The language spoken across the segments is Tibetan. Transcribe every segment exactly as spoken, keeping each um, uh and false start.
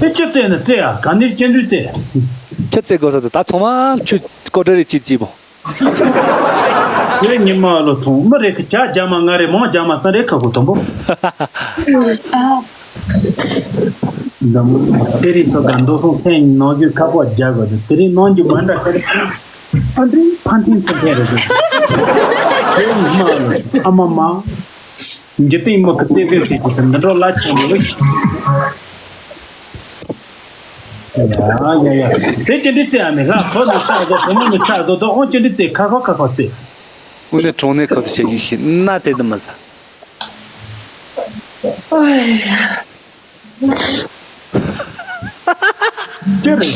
དེ་ཅི་བཙལ་ན་བཙལ་ཡ། ག་ནས་ཅི་འདྲ་བཙལ། ཁྱི་བཙལ་དགོས་ས་དེ་ད་ཚང་མ་ཁྱོད་ཀོ་ཏྲ་རེ་ཅིག་ཅིག་པོ། དེ་ཉི་མ་ལོ་ཐོང་མི་རེ་གི་ཇ་རྒྱ་མ་ང་རེ་མང་རྒྱ་མ་ས་རེ་ཁ་ཁོ་དང་པོ། འདམ་དེ་རིང་ཚོ་ག་མདོ་སོང་མཚན་ནང་རྒྱུ་ཁ་པོ་རྒྱ་གོ་དེ་དེ་རིང་ནང་རྒྱུ་མ་འདྲ་ཁ་རེ། ཨ་འདྲེ་ཕན་ཐིན་ཚེ་ཁེ་རེ་དེ་ཉི་མ་ལོ་ཨ་མ་མ། འཇིག་རྟེན་མི་གི་བརྩེ་དུང་ཟེར་གྱི་དེ་འདི་འགྲོ་ལ་ཆེན་པོ་ལ། ཡ་ཡ་ཡ། དེ་ཅི་འདྲི་རྩེ་ཨ་མི་ལ་ཁོ་ནི་ཆག་བཟོ་དེ་མོ་ནི་ཆག་བཟོ་དོ་ཨོ་ཅི་འདྲི་རྩེ་ཁ་ཁོ་ཁ་ཁོ་རྩེ། དངོས་གནས་གྲོང་གནས་ཁོ་ཐག་བྱེད་ཀྱི་ཤི་ན་དེ་དུ་མ་ཟ། ཅི་རེད།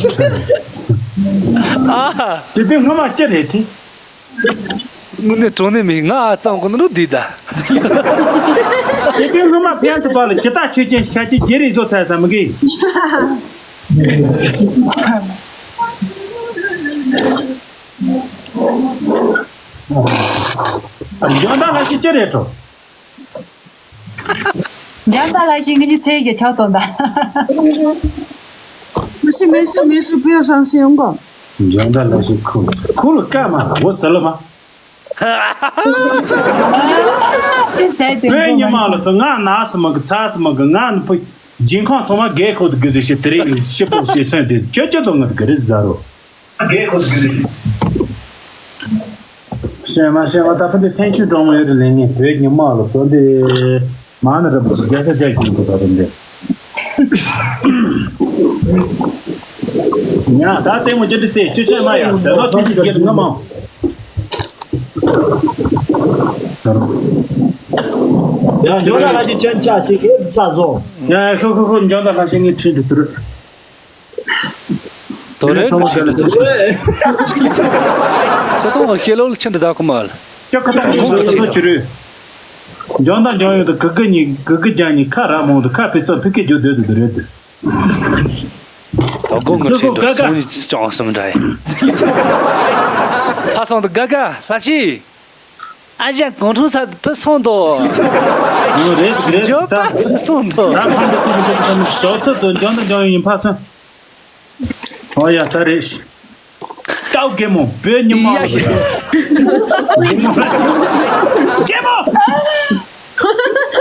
ཨ། དེ་དུས་སྔོན་མ་ཅི་རེད་དེ། དངོས་གནས་གྲོང་གནས་མི་ང་ཨ་ཙང་གོ་ནོ་འདི་ད། དེ་དུས་སྔོན་མ་ཕན་ཚུན་བར་ལ་ཇི་ལྟར་ཆོས་ཅན་ཤ་ཅི་རྗེ་རེ་བཟོ་ཚར་ས་མི་གི། འཇོན་ཐང་ལ་ཤི་ཅི་རེད་དོ། འཇམ་དཔལ་ལྷ་ཤིང་གི་ནི་ཚེ་གི་ཆགས་དོན་དང་། 没事没事没事，不要伤心，我。 འཇམ་དཔལ་ལྷ་ཤིང་ཁུ་ཁུ་ལ་ཀ་མ་འོ་ཟེར་ལ་མ། དེ་ཟེར་དེ་བོད་ཉི་མ་ལ་ཚོ་ང་ན་སི་མ་གི་ཚ་སི་མ་གི་ང་ནི་ཕུ་སྦྱིན་ཁང་ཚང་མ་རྒས་ཁོ་དུ་གི་ཟི་ཤི་དེ་རིང་ཤི་པོ་ཤི་སོན་དེ་ཁྱོད་ཁྱོད་དོ་ང་དུ་གི་རེད་ཟ་རོ། རྒས་ཁོ་དུ་གི་རེད། ཤེས་མ་ཤེས་མ་ད་ཕུ་དེ་སེང་ཆུ་གྲོང་མོ་ཡོད་དུ་ལེན་ངེས་བོད་ཉི་མ་ལ་ཚོ་དེ། མ་ན་རབ་རྒྱལ་ས་རྒྱལ་གྱི་འདུག་ད་དུང་འདི། ཉ་ད་ལྟད་མོ་ཅི་འདྲི་ཚེ་ཅི་བཤད་མ་ཡ་དེ་ལོ་ཆུང་ཆུང་རྒྱལ་ང་མང་། ཡང་འཇོག་ན་ལ་ཞིག་ཅན་ཆ་ཞིག་གི་ལ་བཟོ། ཡ་ཡ་ཤོ་ཤོ་ཤོ་འཇོག་ན་ལ་ཞིག་ངའི་ཁྲིད་འདུག་དུ་རུ། དོ་རེད་དོ་ཆེ་དོ་ཆེ། ས་དོང་བ་ཤེ་ལོ་ལ་ཆེན་དུ་ད་ཁོ་མ་ལ། ཅོ་ཁ་ཏ་ཡིན་ཚོ་ཚོ་ཆི་རུ། འཇོན་དང་འཇོན་ཡོད་དུ་གི་གི་ཉི་གི་གི་ཇ་ཉི་ཁ་ར་མོང་དུ་ཁ་ཕི་ཚོ་ཕི་ཀི་རྒྱུ་སྡོད་དུ་དུ་རེད་དུ། དོ་གོ་ངི་ཁྲིན་དུ་སོང་ཉི་ཅང་སམ་འདྲ་ཡིན། ཕ་སོང་དུ་ག་ག་ལྷ་ཆི། ཨ་ཅག་གོང་ཁྲུང་ས་ཕུ་སོང་དོ། ཡོད་རེད་རེད་ཇོ་ད། པ་ཕུ་སོང་དོ། ད་ཕན་ཚུན་ཕུན་ཚུན་ཕུན་ཚུན་ཞོགས་ཚོད་དུ་འཇོན་དང་འཇོན་ཡོད་ཡིན་ཕ་སོང་། ཨོ་ཡ་ད་རེད། སྐྱབས་རྒན་མོ་བོད་ཉི་མ་ལ་ཡ་ཡ། རྒན་མོ་ལ་ཞིག་རྒན་མོ།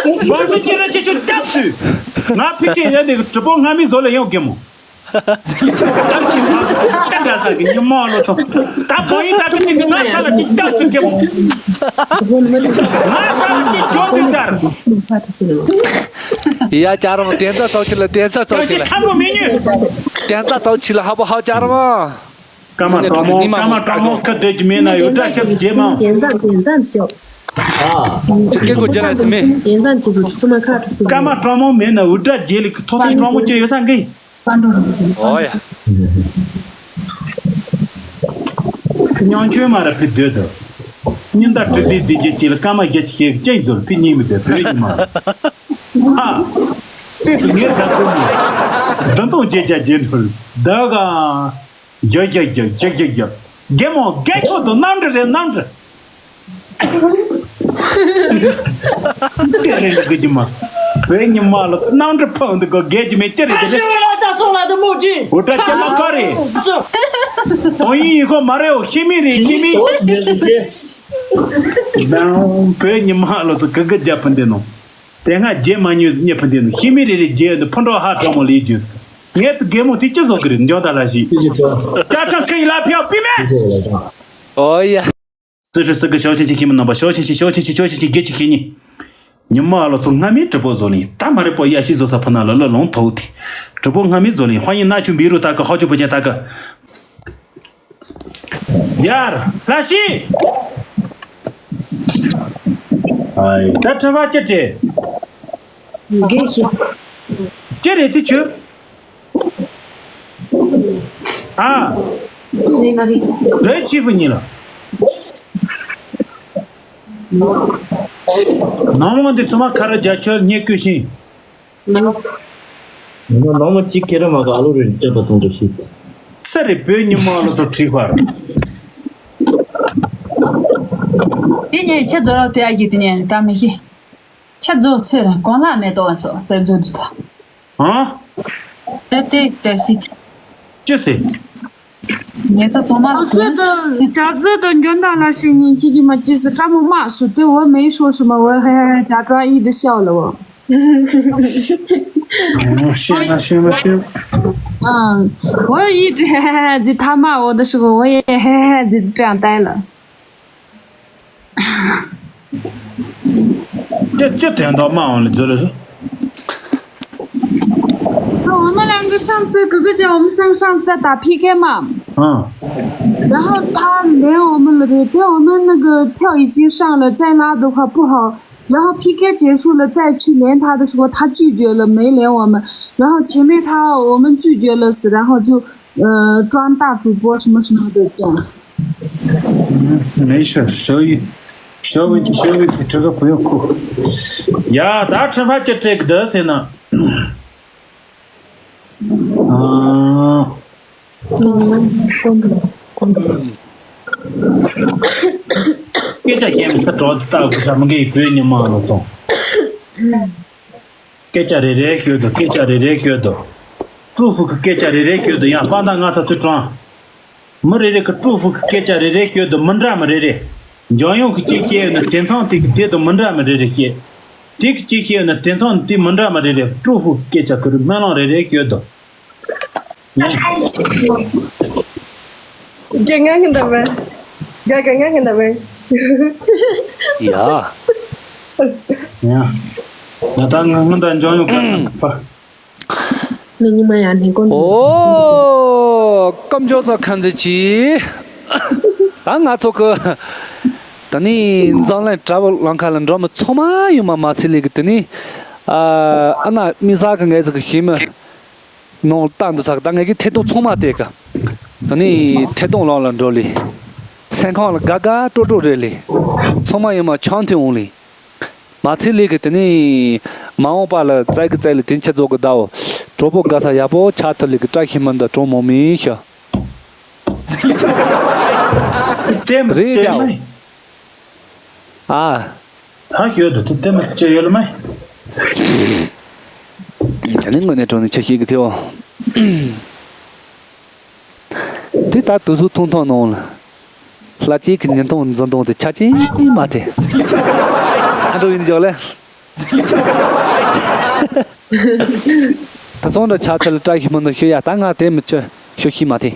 མ་ཤི་ཁྱེད་རང་ཁྱེད་ཆོ་སྐྱབས་སུ། ང་ཕི་ཀེ་ཡ་ནས་གྲི་པོ་སྔ་མི་བཟོ་ལ་ཡོང་རྒན་མོ། སྐྱབས་ཀྱི་མ་སོ་ཏན་འདྲ་ས་གི་ཉི་མ་ལོ་ཚོ། ད་བོ་ཡིན་ད་ཕི་ཀེ་ནི་ང་ཁ་ལ་ཅིག་སྐྱབས་སུ་རྒན་མོ། ང་ཁ་ལ་ཅིག་འཇོག་དུས་ཚར། ཡ་ཅ་རང་བསྟན་རྩ་ཚོགས་ཆེ་ལ་བསྟན་རྩ་ཚོགས་ཆེ་ལ། ཁྲམ་རུ་མི་ཉོས། བསྟན་རྩ་ཚོགས་ཆེ་ལ་ཧ་པོ་ཧ་ཅ་རང་། སྐར་མ་གྲོགས་མོ་སྐར་མ་གྲོགས་མོ་ཁ་བསྡད་ཀྱི་མེད་ན་ཡོད་འདྲ་ཤེས་སུ་བྱེད་མང་། 点赞点赞就。 ཁྱེད་སྐད་གོ་རྒྱ་ལ་སི་མེ། 点赞就不是这么看。 སྐར་མ་གྲོགས་མོ་མེད་ན་འུར་སྒྲ་བརྗེད་ལི་ཐོག་ཐོག་གྲོགས་མོ་ཅི་ཡོད་ས་འགི། ཨོ་ཡ། ཉང་ཆོས་མ་ར་ཕི་སྡོད་དོ། ཉིན་ལྟར་དྲི་དེ་དེ་རྗེས་ཀྱི་ལ་སྐར་མ་བཞི་ཅི་ཤེས་ཅན་ཟོར་ཕི་གཉིས་མི་སྡོད་བོད་ཡིན་མ། ཨ། དེ་དུ་ངའི་ཚ་ཁུར་ནི། བདུན་སྟོང་བརྒྱད་བརྒྱ་བརྒྱད་འཕྲོར་བདག་ག་ཡ་ཡ་ཡ་ཡ་ཡ་ཡ། རྒན་མོ་རྒན་ཁྱོད་དུ་གནམ་གྲུ་རེད་གནམ་གྲུ། དེ་རེད་འདུག་གི་མ། བོད་ཉི་མ་ལ་ཚུ་གནམ་གྲུ་ཕོག་འདུག་གོ་རྒན་གྱི་མེད་ཅི་རེད་དེ་རེད། ཨོ་ཏྲ་ཅི་མ་ཁ་རེད། ཏོང་ཡིན་ཡིན་ཁོ་མ་རེད་འོ་ཤི་མི་རེད་ཤི་མི། བོད་ཉི་མ་ལ་ཚུ་གི་གི་རྒྱ་ཕན་དེ་ནོ། དེ་སྔ་རྗེས་མ་ཉོས་སུ་རྙེད་ཕུན་ལྡན་ནི་ཤི་མི་རེ་རེ་རྗེས་འདི་ཕུན་གྲོགས་ཧ་གྲོགས་མོ་ལས་རྒྱུས་སུ། ངས་ཚུ་རྒན་མོ་དེ་ཅི་བཟོ་གི་རེད་འཇོག་ད་ལ་ཞིག་ཅ་ཁྲ་ཁི་ཡི་ལ་ཕེའོ་པི་མེ། ཨོ་ཡ། སི་ཧྲི་སི་གི་ཤོག་ཆེན་ཆེ་ཁྱི་མི་རྣམ་པ་ཤོག་ཆེན་ཆེ་ཤོག་ཆེན་ཆེ་ཤོག་ཆེན་ཆེ་དགེ་ཆེ་ཁྱི་གཉིས། ཉི་མ་ཨ་ལོ་ཚོ་སྔ་མའི་གྲི་པོ་བཟོ་ལིན་ད་མ་རེད་པོ་ཡ་ཤི་བཟོ་ས་ཕུ་ན་ལ་ལ་ལོང་ཐོག་དེ། གྲི་པོ་སྔ་མའི་བཟོ་ལིན་ཧོ་ཡིན་ན་ཆུ་འབི་རུ་ད་གི་ཧོ་ཆུ་པོ་ཅན་ད་གི། ཡར་ལྷ་ཤི། ཨའི་ད་ཁྲི་བ་ཅི་སྤྲད། དགེ་ཞིག་ཅི་རེད་དེ་ཆུ། ཨ། རེད་མ་རེད། རེད་ཆི་ཕུ་ཉི་ལ། ནང་མོ་འདི་ཚོ་མ་ཁ་ར་རྒྱ་ཆོལ་ཉེ་བསྐུལ་ཤིང་། ནང་མོ་གཅིག་ཁེ་ར་མ་ག་ཨ་ལོ་རེ་སྐྱབས་པ་གཏོང་དུ་ཤི། ས་རེ་བོད་ཉི་མ་ལོ་ཐོ་ཁྲིག་པར། དེ་ཉིན་ཁྱེད་ཚོ་ར་དེ་ཨ་གི་དེ་ཉིན་ད་མི་ཤི། ཁྱེད་ཚོ་ཚེ་ར་གོང་ལ་མེ་ཏོག་ཚོ་ཚེ་ཚོ་དུ་ཐོ། ཨ། ད་དེ་ཅི་ཞིག་ཅི་ཟེར། ངེད་ཚོ་ཚང་མ་ལ་ཨ་ཙི་ད་ཞག་ཙི་ད་འཇོན་ཐང་ལ་ཤེས་ཉིན་གཅིག་གིས་མ་ཅི་ཟེར་ཀྲ་མོ་མ་སུ་དེ་འོ་མེ་ཤོ་ཤི་མ་འོ་ཧེ་ཧེ་ཧེ་ཇ་ཏྲ་ཨི་དི་ཤའོ་ལ་འོ། ཤེས་ན་ཤེས་མ་ཤེས། ཨ། འོ་ཨི་དི་ཧེ་ཧེ་ཧེ་ཇི་ཐ་མ་འོ་དི་ཤི་གོ་འོ་ཡེ་ཧེ་ཧེ་ཧེ་ཇི་ཀྲང་ཏའི་ལ། 这这点倒蛮好了，这个是。 我们两个上次哥哥讲，我们上上次在打 P K 嘛，嗯。然后他连我们了，对，我们那个票已经上了，再拉的话不好。然后 P K 结束了，再去连他的时候，他拒绝了，没连我们。然后前面他我们拒绝了，然后就呃装大主播什么什么的这样。 嗯，没事，小雨，小问题，小问题，这个不用哭。呀，咱吃饭就这个得行了。嗯。 སྐད་ཆ་བཤད་མི་ས་གྲོགས་དེ་ལྟ་བུ་ས་མི་འགའི་བོད་ཉི་མ་ལ་སོང་། སྐད་ཆ་རེ་རེ་ཤོད་དོ། སྐད་ཆ་རེ་རེ་ཤོད་དོ། ཀྲུའུ་ཧྥུ་གི་སྐད་ཆ་རེ་རེ་ཤོད་དོ། ཡང་དཔང་རྟགས་ང་ཚོ་ཚུར་དྲངས། མི་རེ་རེ་གི་ཀྲུའུ་ཧྥུ་གི་སྐད་ཆ་རེ་རེ་ཤོད་དོ། མི་འདྲ་མི་རེ་རེ། འཇམ་དབྱངས་གི་ཅིག་བཤད་ཡོད་ན་དེ་མཚམས་དེ་གི་དེ་དང་མི་འདྲ་མི་རེ་རེ་བཤད། དེ་གི་ཅིག་བཤད་ཡོད་ན་དེ་མཚམས་དེ་མི་འདྲ་མི་རེ་རེ། ཀྲུའུ་ཧྥུ་གི་སྐད་ཆ་ཁུ་རུ་སྨོན་ལམ་རེ་རེ་ཤོད་དོ། 给俺给他们，给给俺给他们。 ཡ། ཡ། ད་ང་ང་ད་འཇོན་ཡོད་པ། མི་ཉི་མ་ཡང་ནི་ཀོ། ཨོ། སྐམ་ཇོ་ས་ཁན་ཛི་ཅི། ད་ང་ཚོ་གི། ད་ནི་འཛམ་གླིང་དྲ་བ་ལང་ཁ་ལ་འགྲོ་མི་ཚང་མ་ཡོད་མ་མ་ཚི་ལི་གི་དེ་ནི། ཨ་ཨ་ན་མི་ས་གི་ངའི་ཚོ་གི་ཤི་མི། ནང་ལྟ་འདུག་ཚགས་ད་ངེད་ཀྱི་ཐད་གཏོང་ཚང་མ་དེ་ག་ད་ནི་ཐད་གཏོང་ལང་ལ་འགྲོ་ལི། སེམས་ཁང་ལ་དགའ་དགའ་སྤྲོ་སྤྲོ་རེད་ལི། ཚང་མ་ཡིན་མ་ཆང་ཐུན་འོང་ལི། མ་ཚད་ལི་གི་དེ་ནི་མ་འོངས་པ་ལ་བཙལ་གི་བཙལ་ལི་དེ་ཆ་རྫོགས་གི་ཟླ་བོ། གྲོགས་པོ་དགའ་ས་ཡག་པོ་ཆགས་ཐུབ་ལི་གི་བཀྲ་ཤིས་སྨོན་འདུན་གྲོགས་མོ་མི་ཤ། དེ་མི་རེད་ཡ། ཨ། ཧ་ཤོད་དུ་དེ་དེ་མི་ཚེ་ཡོད་ལ་མེད། ད་ནི་དངོས་གནས་དྲང་ནས་ཆ་ཤེས་ཀྱི་ཐེའོ། དེ་ལྟར་དུས་ཚོད་ཐུང་ཐུང་ནང་ལ། ལྷ་སྐྱིད་ཀྱི་ཉིན་ཐུང་འཛིན་སྟངས་དེ་ཆ་ཅིག་མ་ཐེ། ཨ་འགྲོ་ཡིན་འཇོག་ལེ། ད་སོང་འདྲ་ཆ་ཚ་ལ་བཀྲ་ཤིས་སྨོན་འདུན་ཞུ་ཡ། ད་ང་དེ་མི་ཆོད་ཞུ་ཤི་མ་ཐེ།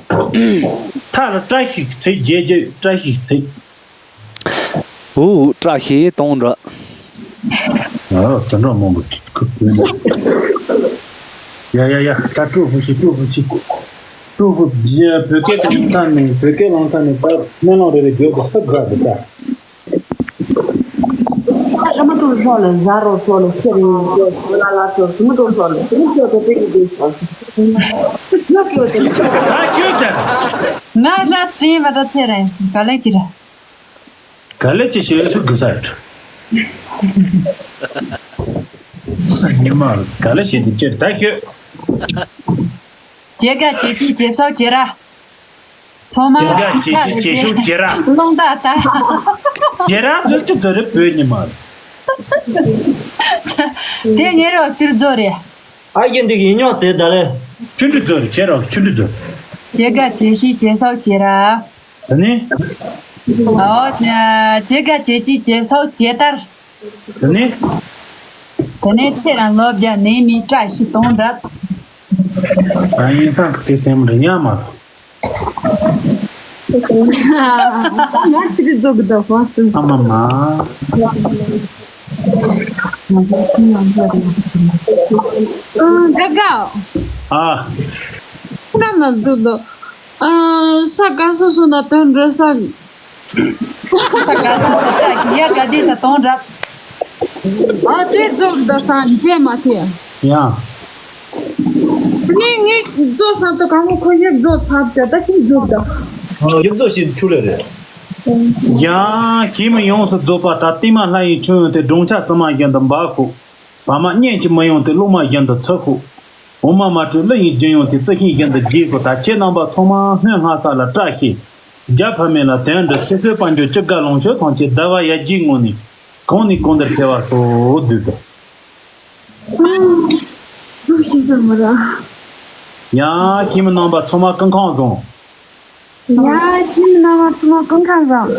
ཐ་ལ་བཀྲ་ཤིས་ཚེ་རྒྱལ་རྒྱལ་བཀྲ་ཤིས་ཚེ། འུ་བཀྲ་ཤིས་གཏོང་འདྲ། ཨ་དོན་གྲངས་མང་པོ་ཁུ་ཁུ་ཡ་ཡ་ཡ། ད་ཀྲུའུ་ཧྥུ་ཤི་ཀྲུའུ་ཧྥུ་ཤི། ཀྲུའུ་ཧྥུ་བོད་སྐད་དང་ལང་ཐ་ནས་བོད་སྐད་ལང་ཐ་ནས་ད་སྨོན་ལམ་རེ་རེ་རྒྱོབ་དུ་སུ་དགའ་འདུག་ད། ང་ར་སྤྲིན་བ་ར་ཚེ་རིང་ག་ལེ་ཅི་ར། ག་ལེ་ཅི་ཞེས་སུ་དགུ་ས་ཡོད། ཉི་མ་ག་ལེ་ཞེས་འདི་ཅེར་ད་ཤོད། ཇེ་དགའ་ཇེ་སྐྱིད་ཇེ་སོག་ཇེ་ར། ཚང་མ་ཇེ་དགའ་ཇེ་སྐྱིད་ཇེ་ཤུག་ཇེ་ར། རླུང་རྟ་ལྟ། ཇེ་ར་ཟེར་གྱི་ཟེར་རེ་བོད་ཉི་མ་རེད། དེ་ཉེ་རོགས་ཏིར་རྫོ་རེད། ཨ་ཡེ་འདི་གི་ཉོག་ཙེ་ད་ལེ། ཆུ་འདྲི་རྫོ་རེད་ཇེ་རོགས་ཆུ་འདྲི་རྫོ། ཇེ་དགའ་ཇེ་སྐྱིད་ཇེ་སོག་ཇེ་ར། དེ་ནས། ཨོ། ཇེ་དགའ་ཇེ་སྐྱིད་ཇེ་སོག་ཇེ་ལྟར། དེ་ནས། དེ་ནས་ཚེ་རིང་ལོ་བརྒྱ་ནད་མེད་བཀྲ་ཤིས་དོན་འགྲུབ། ཨ་ཡིན་ཙང་དེ་སེམས་རེ་ཉག་མ་རེད། ང་ཚིག་རྫོགས་གི་འདུག་ཧོ་སུ། ཨ་མ་མ། དགའ་དགའ། ཨ། ཁྱེད་རང་ན་འདུག་འདུག་ཨ། ས་ག་ས་སུ་ན་དོན་འགྲོ་ས། ས་ག་ས་ས་ཀ་ཡ་ག་དེ་ས་དོན་འགྲུབ། ཨ་དེ་རྫོགས་ད་ས་མཇལ་མ་ཐེ། ཡ། ངས་ངས་རྫོགས་ས་དོ་གང་མོ་ཁོ་ཡ་རྫོགས་ས་དེ་ད་ཅིག་རྫོགས་ད། ཨ་ཡ་རྫོགས་ཤིག་ཆུ་ལེ་རེད། ཡ། ཁྱེད་མི་ཡོངས་སུ་རྫོགས་པ་ད་ཏི་མ་ལྷ་ཡི་ཁྲུན་དེ་སྒྲུང་ཆ་སི་མ་བཞིན་དུ་འབའ་ཤོག་བ་མ་གཉན་གྱི་མི་ཡོང་དེ་གླུ་མ་བཞིན་དུ་ཚུ་ཤོག་འོ་མ་མ་དྲོས་ཀླུ་ཡི་རྒྱུན་ཡོང་དེ་རྩི་ཤིང་བཞིན་དུ་རྒྱས་དགོས། ད་ཁྱེད་རྣམ་པ་ཚང་མ་སྨོན་ལྷ་ས་ལ་བཀྲ་ཤིས། རྒྱ་ཕ་མེས་ལ་དོན་འགྲུབ། ཚེ་བསོད་དཔལ་འབྱོར་ཅི་དགར་ལོངས་སྤྱོད་ཐམས་ཅད་བདེ་བ་ཡར་རྒྱས་ངང་ནས་གང་ནས་གང་དུ་འཕེལ་བར་ཤོག་འདུག་གོ། ལོ་ཤི་ས་མ་ར། ཡ། ཁྱིམ་རྣམ་པ་ཚང་མ་སྐུ་ཁམས་བཟང་། ཡ། ཁྱིམ་རྣམ་པ་ཚང་མ་སྐུ་ཁམས་བཟང་།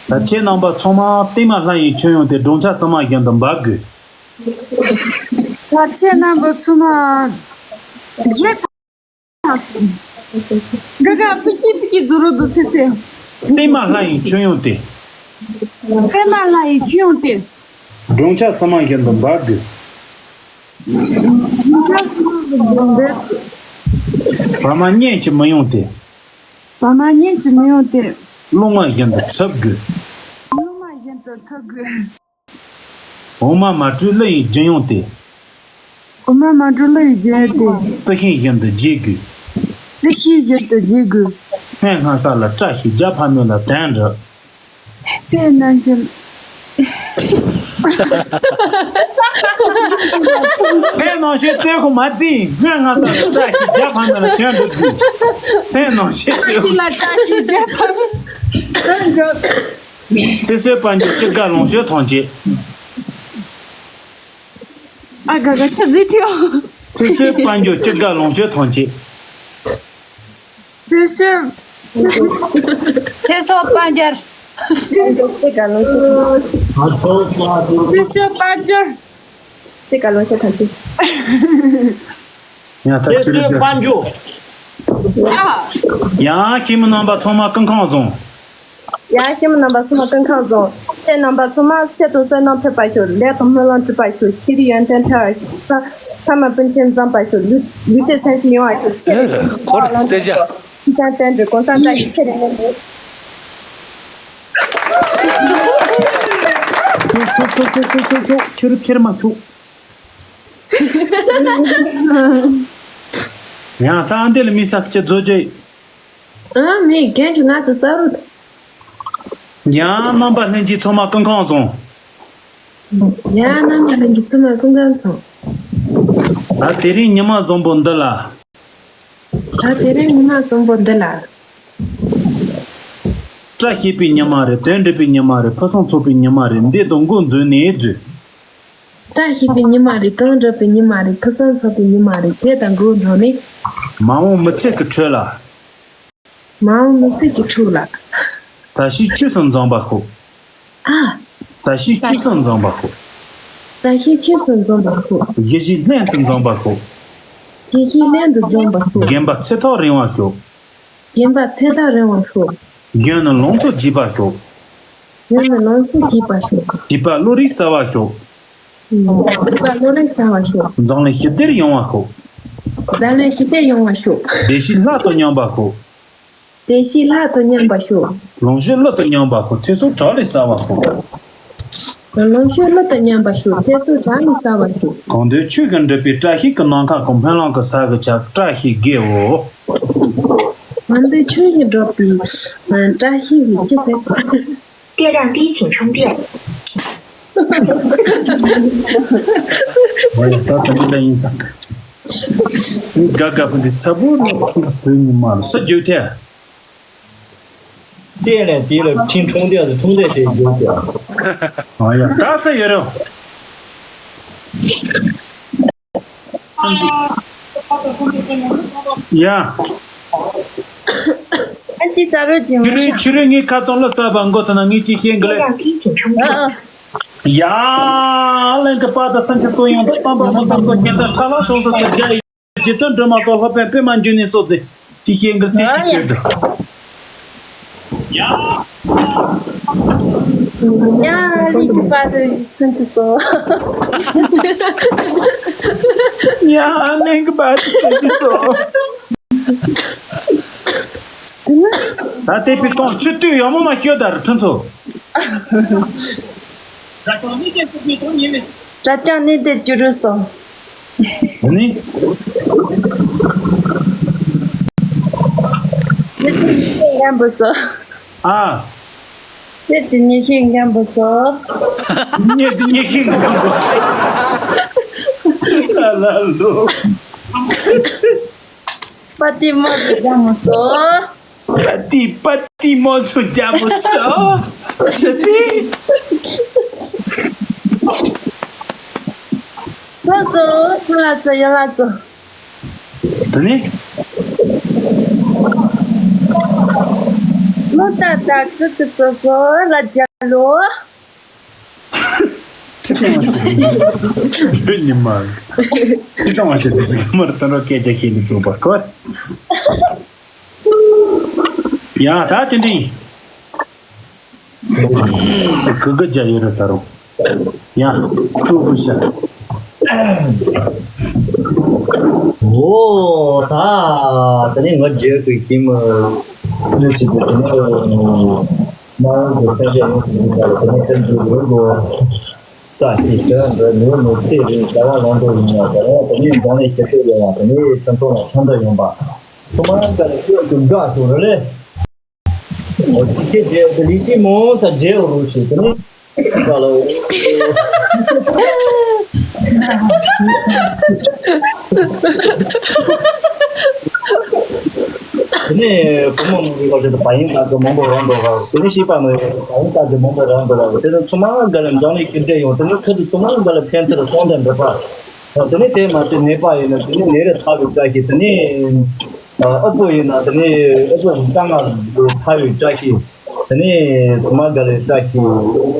ད་ཁྱེད་རྣམ་པ་ཚང་མ་བསྟན་མ་ལྷ་ཡི་མཆོད་ཡོན་དེ་སྦྲང་ཆ་ཟ་མ་བཞིན་དུ་འབབ་དགོས། ད་ཁྱེད་རྣམ་པ་ཚང་མ་ཡ། ཚ་ཚ། ག་ག་པི་ཀི་པི་ཀི་རྫུ་རུ་དུ་ཚེ་ཚེ། བསྟན་མ་ལྷ་ཡི་མཆོད་ཡོན་དེ། བསྟན་མ་ལྷ་ཡི་མཆོད་ཡོན་དེ། སྦྲང་ཆ་ཟ་མ་བཞིན་དུ་འབབ་དགོས། སྦྲང་ཆ་ཟ་མ་བཞིན་དུ་འབབ་དགོས། བར་མ་གཉན་གྱི་མི་ཡོང་སྟེ། བར་མ་གཉན་གྱི་མི་ཡོང་སྟེ། རླུང་མ་བཞིན་དུ་འཚུབ་དགོས། རླུང་མ་བཞིན་དུ་འཚུབ་དགོས། འོ་མ་མ་དྲོས་གླུ་ཡི་རྒྱུན་ཡོང་སྟེ། འོ་མ་མ་དྲོས་གླུ་ཡི་རྒྱུན་ཡོང་སྟེ། རྩི་ཤིང་བཞིན་དུ་རྒྱས་དགོས། རྩི་ཤིང་བཞིན་དུ་རྒྱས་དགོས། སྔན་སྔ་ས་ལ་བཀྲ་ཤིས་རྒྱལ་ཕ་མེས་ལ་དོན་འགྲུབ། ཚེ་ནང་བཞིན། ཚེ་ནང་བཞིན་ཚེ་ཁོ་མ་བརྩིས། སྔན་སྔ་ས་ལ་བཀྲ་ཤིས་རྒྱལ་ཕ་མེས་ལ་དོན་འགྲུབ་དགོས། ཚེ་ནང་བཞིན་ཚེ་ཁོ། ལ་བཀྲ་ཤིས་རྒྱལ་ཕ་མེས་དོན་འགྲུབ། ཚེ་བསོད་དཔལ་འབྱོར་སྐྱིད་དགའ་ལོངས་སྤྱོད་ཐམས་ཅད། ཨ་ག་ག་ཆ་ཟིག་ཐིའོ། ཚེ་བསོད་དཔལ་འབྱོར་སྐྱིད་དགའ་ལོངས་སྤྱོད་ཐམས་ཅད། ཚེ་བསོད། ཚེ་བསོད་དཔལ་འབྱོར། ཚེ་བསོད་དཔལ་འབྱོར། ཚེ་བསོད་དཔལ་འབྱོར། ཡང་ད་ཚེ་བསོད་དཔལ་འབྱོར། ཡང་ཁྱིམ་རྣམ་པ་ཚང་མ་སྐུ་ཁམས་བཟང་། ཡ། ཁྱིམ་རྣམ་པ་ཚང་མ་སྐུ་ཁམས་བཟང་། ཁྱེད་རྣམ་པ་ཚང་མ་ཚེ་དང་བསོད་ནམས་ཕེབས་པར་ཤོག་ལས་དང་སྨོན་ལམ་འགྲུབ་པར་ཤོག་ཤེས་རིག་ཡོན་ཏན་འཕེལ་བར་ཤོག་ཕ་མ་སྤུན་མཆེད་འཛོམས་པར་ཤོག་ལུས་ལུས་བདེ་ཚེ་ཞིག་ཡོང་བར་ཤོག་ཚེ་རིང་ལོ་ཁོ་རེ་ལ་སེར་ཆ། ཤི་ཚང་བསྟན་འགྲོ་གོང་ས་བཀྲ་ཤིས་ཚེ་རིང་ལོ། ཁྱོད་ཁྱེར་མ་ཐུབ། ཡང་ད་ཨ་འདི་ལ་མི་ས་ཁྱེད་རྫོགས་རྒྱུ། ཨ་མི་རྒན་གྱི་ང་ཚོ་རྩ་རུ། ཡང་རྣམ་པ་ལྷན་རྒྱས་ཚང་མ་སྐུ་ཁམས་བཟང་། ཡང་རྣམ་པ་ལྷན་རྒྱས་ཚང་མ་སྐུ་ཁམས་བཟང་། ད་དེ་རིང་ཉི་མ་བཟང་པོ་འདི་ལ། ད་དེ་རིང་ཉི་མ་བཟང་པོ་འདི་ལ། བཀྲ་ཤིས་པའི་ཉི་མ་རེད། དོན་འགྲུབ་པའི་ཉི་མ་རེད། ཕུན་སུམ་ཚོགས་པའི་ཉི་མ་རེད། འདི་དང་འགོ་འཛུགས་ནས་འཛུལ། བཀྲ་ཤིས་པའི་ཉི་མ་རེད། དོན་འགྲུབ་པའི་ཉི་མ་རེད། ཕུན་སུམ་ཚོགས་པའི་ཉི་མ་རེད། དེ་དང་འགོ་འཛུགས་ནས། མ་འོངས་མི་ཚེ་གི་ཁྲོད་ལ། མ་འོངས་མི་ཚེ་གི་ཁྲོད་ལ། བཀྲ་ཤིས་ཆོས་སུ་འཛོམས་པར་ཤོག་ཨ། བཀྲ་ཤིས་ཆོས་སུ་འཛོམས་པར་ཤོག་བཀྲ་ཤིས་ཆོས་སུ་འཛོམས་པར་ཤོག་གཞིས་བྱེས་ལྷན་དུ་འཛོམས་པར་ཤོག་གཞིས་བྱེས་ལྷན་དུ་འཛོམས་པར་ཤོག་རྒན་པ་ཚེ་ཐག་རིང་བར་ཤོག་རྒན་པ་ཚེ་ཐག་རིང་བར་ཤོག་གཞོན་ནུ་ལང་ཚོ་རྒྱས་པར་ཤོག་གཞོན་ནུ་ལང་ཚོ་རྒྱས་པར་ཤོག་བྱིས་པ་བློ་རིག་གསར་བར་ཤོག་བྱིས་པ་བློ་རིག་གསར་བར་ཤོག་འཛམ་གླིང་ཞི་བདེར་ཡོང་བར་ཤོག་འཛམ་གླིང་ཞི་བདེར་ཡོང་བར་ཤོག་བདེ་སྐྱིད་ལྷ་དང་མཉམ་པར་ཤོག་བདེ་སྐྱིད་ལྷ་དང་མཉམ་པར་ཤོག་ལོངས་སྤྱོད་གླུ་དང་མཉམ་པར་ཤོག་ཚེ་སྲོག་བྲག་ལས་གསར་བར་ཤོག་ལོངས་སྤྱོད་གླུ་དང་མཉམ་པར་ཤོག་ཚེ་སྲོག་བྲག་ལས་གསར་བར་ཤོག་གང་འདོད་ཆོས་ཀྱིས་འགྲུབ་པའི་བཀྲ་ཤིས་ཀྱི་ནམ་མཁའ་གང་སྨོན་ལམ་གྱི་ས་གི་ཆར་བཀྲ་ཤིས་རྒྱལ་བོ། གང་འདོད་ཆོས་ཀྱིས་འགྲུབ་པའི་བཀྲ་ཤིས་ཀྱི་ཅི་ཟེར། 电量低，请充电。 ད་ད་འདི་ལ་ཡིན་ས། དགའ་དགའ་པོ་འདི་ཚ་པོ་ནི་བོད་ཉི་མ་ལ་ས་རྒྱུ་ཐལ། 电量低了，请充电的充电线有点。 ཨ་ཡ་ད་ས་ཡོད་རེད། ཡ། ཨ་ཙི་ཙ་རོ་ཅིང་། ཕྱི་རོལ་ཕྱི་རོལ་ངའི་ཁ་ཚང་ལ་ས་བ་མགོ་ཐོན་ན་ངས་ཅི་ཤེས་གི་ལེ། ཨ་ཨ། ཡ། གླིང་གི་བར་དུ་སེམས་ཀྱི་སྟོད་ཡོངས་དང་སྟོན་པ་མི་ལྟམ་སོགས་མཁྱེན་ལྡན་ཁྲ་ལ་ཤོང་ས་སེར་རྒྱ་ཡི་རྗེ་བཙུན་སྒྲོལ་མ་སོགས་སློབ་དཔོན་པད་མ་འབྱུང་གནས་སོགས་ཏེ། དེ་ཤེས་འགིལ་དེ་ཅི་ཁྱོད་དུ། ཡ། ཡ་ལི་གི་པ་དུ་སུན་ཅི་སོ། ཡ་ལི་གི་པ་དུ་སུན་ཅི་སོ། ད་དེ་པི་ཏོང་ཚུ་དུས་ཡོང་མོ་མ་ཤོད་ད་ར་ཁྲུན་ཚོ། གྲྭ་རྐྱང་ནི་དེ་བཅུ་དྲུག་སོ། ནི། ནི་དེ་ཉི་ཤུ་མཉམ་པོ་སོ། ཨ། ནི་དེ་ཉི་ཤུ་མཉམ་པོ་སོ། ནི་དེ་ཉི་ཤུ་མཉམ་པོ་སོ། ཨ་ལ་ལོ། པ་ཏི་མོ་དེ་མཉམ་པོ་སོ། པ་ཏི་པ་ཏི་མོ་སུ་རྒྱ་མོ་སོ། ཏི། སོ་སོ་སོ་ལ་སོ་ཡ་ལ་སོ། དེ་ནས། ལོ་ཏག་ཏག་ཀི་ཀི་སོ་སོ་ལ་རྒྱ་ལོ། ཁྲི་སྟོང་བ་ཞིག་ཉི་མ། ཁྲི་སྟོང་བ་ཞིག་དེ་ཟིག་མར་དོན་རོ་སྐད་ཆ་བཤད་ནས་བཙུགས་པ་ཁོ། ཡ་ད་ཅི་འདྲ་ཡིན། གི་གི་རྒྱ་ཡོད་རེད་ད་རུང་། ཡ། ཀྲུའུ་ཧྥུ་ཤ། འོ་ད། དེ་ནས་ང་རྒྱལ་དུ་ཁྱིམ་ནས་ཞིག་དེ་ནས་མ་རང་གི་སེམས་ཅན་ཡོངས་སུ་འཛིན་པ་ལ་དེ་ནས་ཀུན་གྱི་འོད་དགོས། བཀྲ་ཤིས་དོན་འདི་ནུབ་ནུབ་ཚེ་རིང་བྱ་བ་ལམ་འགྲོ་ཡིན་ཡང་དེ་ནས་དེ་ནས་འཛམ་གླིང་ཞི་བདེ་ཡོང་བ་དེ་ནས་ཁྱིམ་ཚང་ལ་ཕན་བདེ་ཡོང་བ། ཐུབ་པ་དཀའ་ལས་ཁྱོད་ཀྱི་དགའ་བྱུང་རེ་ལས། ཁྱེད་རྒྱལ་དུ་ལི་ཤི་མོ་ཚ་རྒྱལ་རུ་ཞིག་དེ་ནས་ཀ་ལོ། དེ་ནས་བུ་མོ་མང་པོ་ཞིག་བ་ཡིན་ལག་གི་མང་པོ་རང་འགྲོ་བ། དེ་ནས་ཤི་པ་ནི་བ་ཡིན་ལག་གི་མང་པོ་རང་འགྲོ་བ། དེ་ནས་ཚོ་མ་ག་ལ་འཛམ་གླིང་ཞི་བདེ་ཡོང་། དེ་ནས་ཁ་དུ་ཚོ་མ་ག་ལ་ཕན་ཚུན་ལ་སོང་དང་འགྲོ་པ། དེ་ནས་དེ་མ་ཟད་ནད་པ་ཡིན་ན་དེ་ནས་ནད་རེ་ཐར་བའི་བཀྲ་ཤིས། དེ་ནས་ཨ་ཨ་པོ་ཡིན་ན་དེ་ནས་ཨ་པོ་དཀའ་ངལ་ཐར་བའི་བཀྲ་ཤིས། དེ་ནས་ཚོ་མ་ག་ལ་བཀྲ་ཤིས་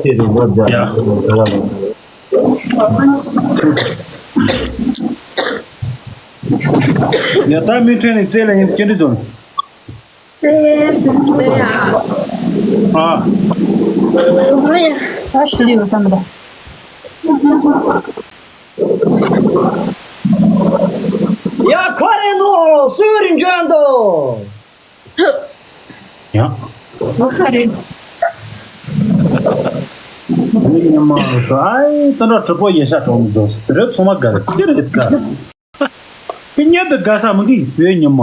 ཚེ་རིང་ལོ་བརྒྱ། ཡ། ཡ། ཡ་ད་མི་ཐོན་ནས་རྩེ་ལ་ཡིན་ཅི་འདྲི་ཚོ། ཨ། ད་ཧྲི་ལི་ཡོད་བསམ་མི་འདུག་ཡ་ཁོ་རེ་ནོ་སུ་རིན་འཇོན་དོ། ཡ། ཁོ་རེ། ཉི་མ་ཨའི་ད་འདྲ་གྲི་པོ་ཡེ་ཤ་གྲོང་མི་རྫོགས་སུ་དེ་རེད། ཚོ་མ་དགའ་རེད་ཅི་རེད་དཀའ། ཁྱེད་ཉལ་དུ་དགའ་ས་མི་གི་བོད་ཉི་མ།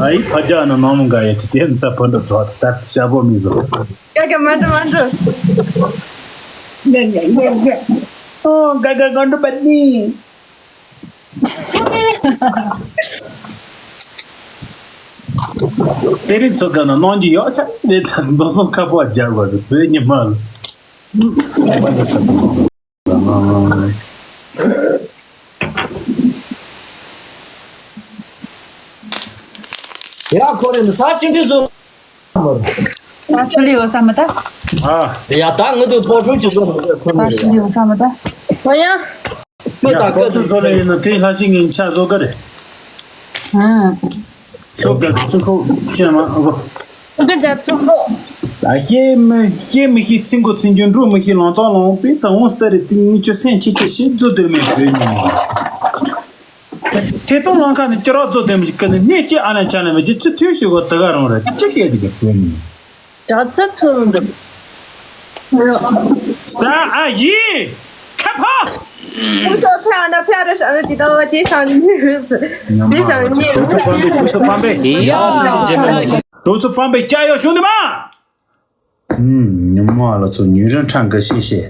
ཨའི་ཕ་རྒྱ་ན་ནང་མོ་འགའ་ཡོད་དེ་དེ་ཚ་ཕོ་འདྲ་གྲོགས་དེ་ལྟར་ཤ་པོ་མི་བཟོ། ཀ་ཀ་མ་འགྲོ་མ་འགྲོ། ཨོ་ཀ་ཀ་ག་འགྲོ་པ་ནི། དེ་རིང་ཚོ་ག་ན་གནང་རྒྱུ་ཡོད་ཁ་རེད་ཚ་མདོ་སོང་ཁ་པོ་རྒྱག་དགོས་ཚོ་བོད་ཉི་མ་ལ། ཡ་ཁོ་རེ་ནི་ད་ཅི་འདྲི་བཟོ། ད་ཆུ་ལི་ཡོད་ས་མི་ད། ཨ། ཡ་ད་ངི་དུ་སྤོ་ཆུ་ཅི་བཟོ་མི་ད་ཁོ་ད་ནི་ཆུ་ལི་ཡོད་ས་མི་ད། ཨོ་ཡ། ཁོ་ད་ཡ་སྤོ་ཆུ་བཟོ་ལེ་ཡིན་ན་དེ་ལྷ་ཞིག་ངན་ཆ་བཟོ་ག་རེད། ཨ། ཤོག་ག་ཚུགས་ཁོ་ཤེས་མ་ཨོ། ཤོག་ག་ཚུགས་ཁོ། ད་ཤེས་མི་ཤེས་མི་ཤེས་ཚིག་མགོ་ཚིག་མཇུག་འགྲོ་མི་ཤེས་ལང་ཏོག་ལང་པའི་ཚ་འོང་ས་རེད། དེ་ངི་ཆུ་སེམས་ཆེ་ཆེ་ཞིག་བཟོ་འདོད་མེད་བོད་ཉིན། ཐད་གཏོང་ལང་ཁ་ནས་སྐྱོ་རོགས་བཟོ་འདོད་མི་ཤེས་ཀ་ནས་གནས་སྐྱེ་ཨ་ན་ཆ་ན་མི་རྒྱུ་ཚུལ་ཐུལ་ཞིག་གོ་ད་ག་རང་རེད་ཅི་ཤེས་དེ་ག་བོད་ཉིན། རྒྱ་ཚ་ཚོ་འདུག་ས་ཨ་ཡི། ཁ་ཕོ། ཁོང་ཚོ་ཕ་ཨ་ན་ཕ་ར་ཤ་ར་ཅི་ད་ཅི་ཤང་ཉི་རུ། ཅི་ཤང་ཉི་རུ། ཁྲོ་ཚོ་ཕམ་པའི་ཁྲོ་ཚོ་ཕམ་པའི་ཡ། ཁྲོ་ཚོ་ཕམ་པའི་སྐྱ་ཡོ་ཤུང་དུ་མ། ཉི་མ་ལ་ཚོ་ཉུ་རན་ཁྲང་ག་ཤེ་ཤེ།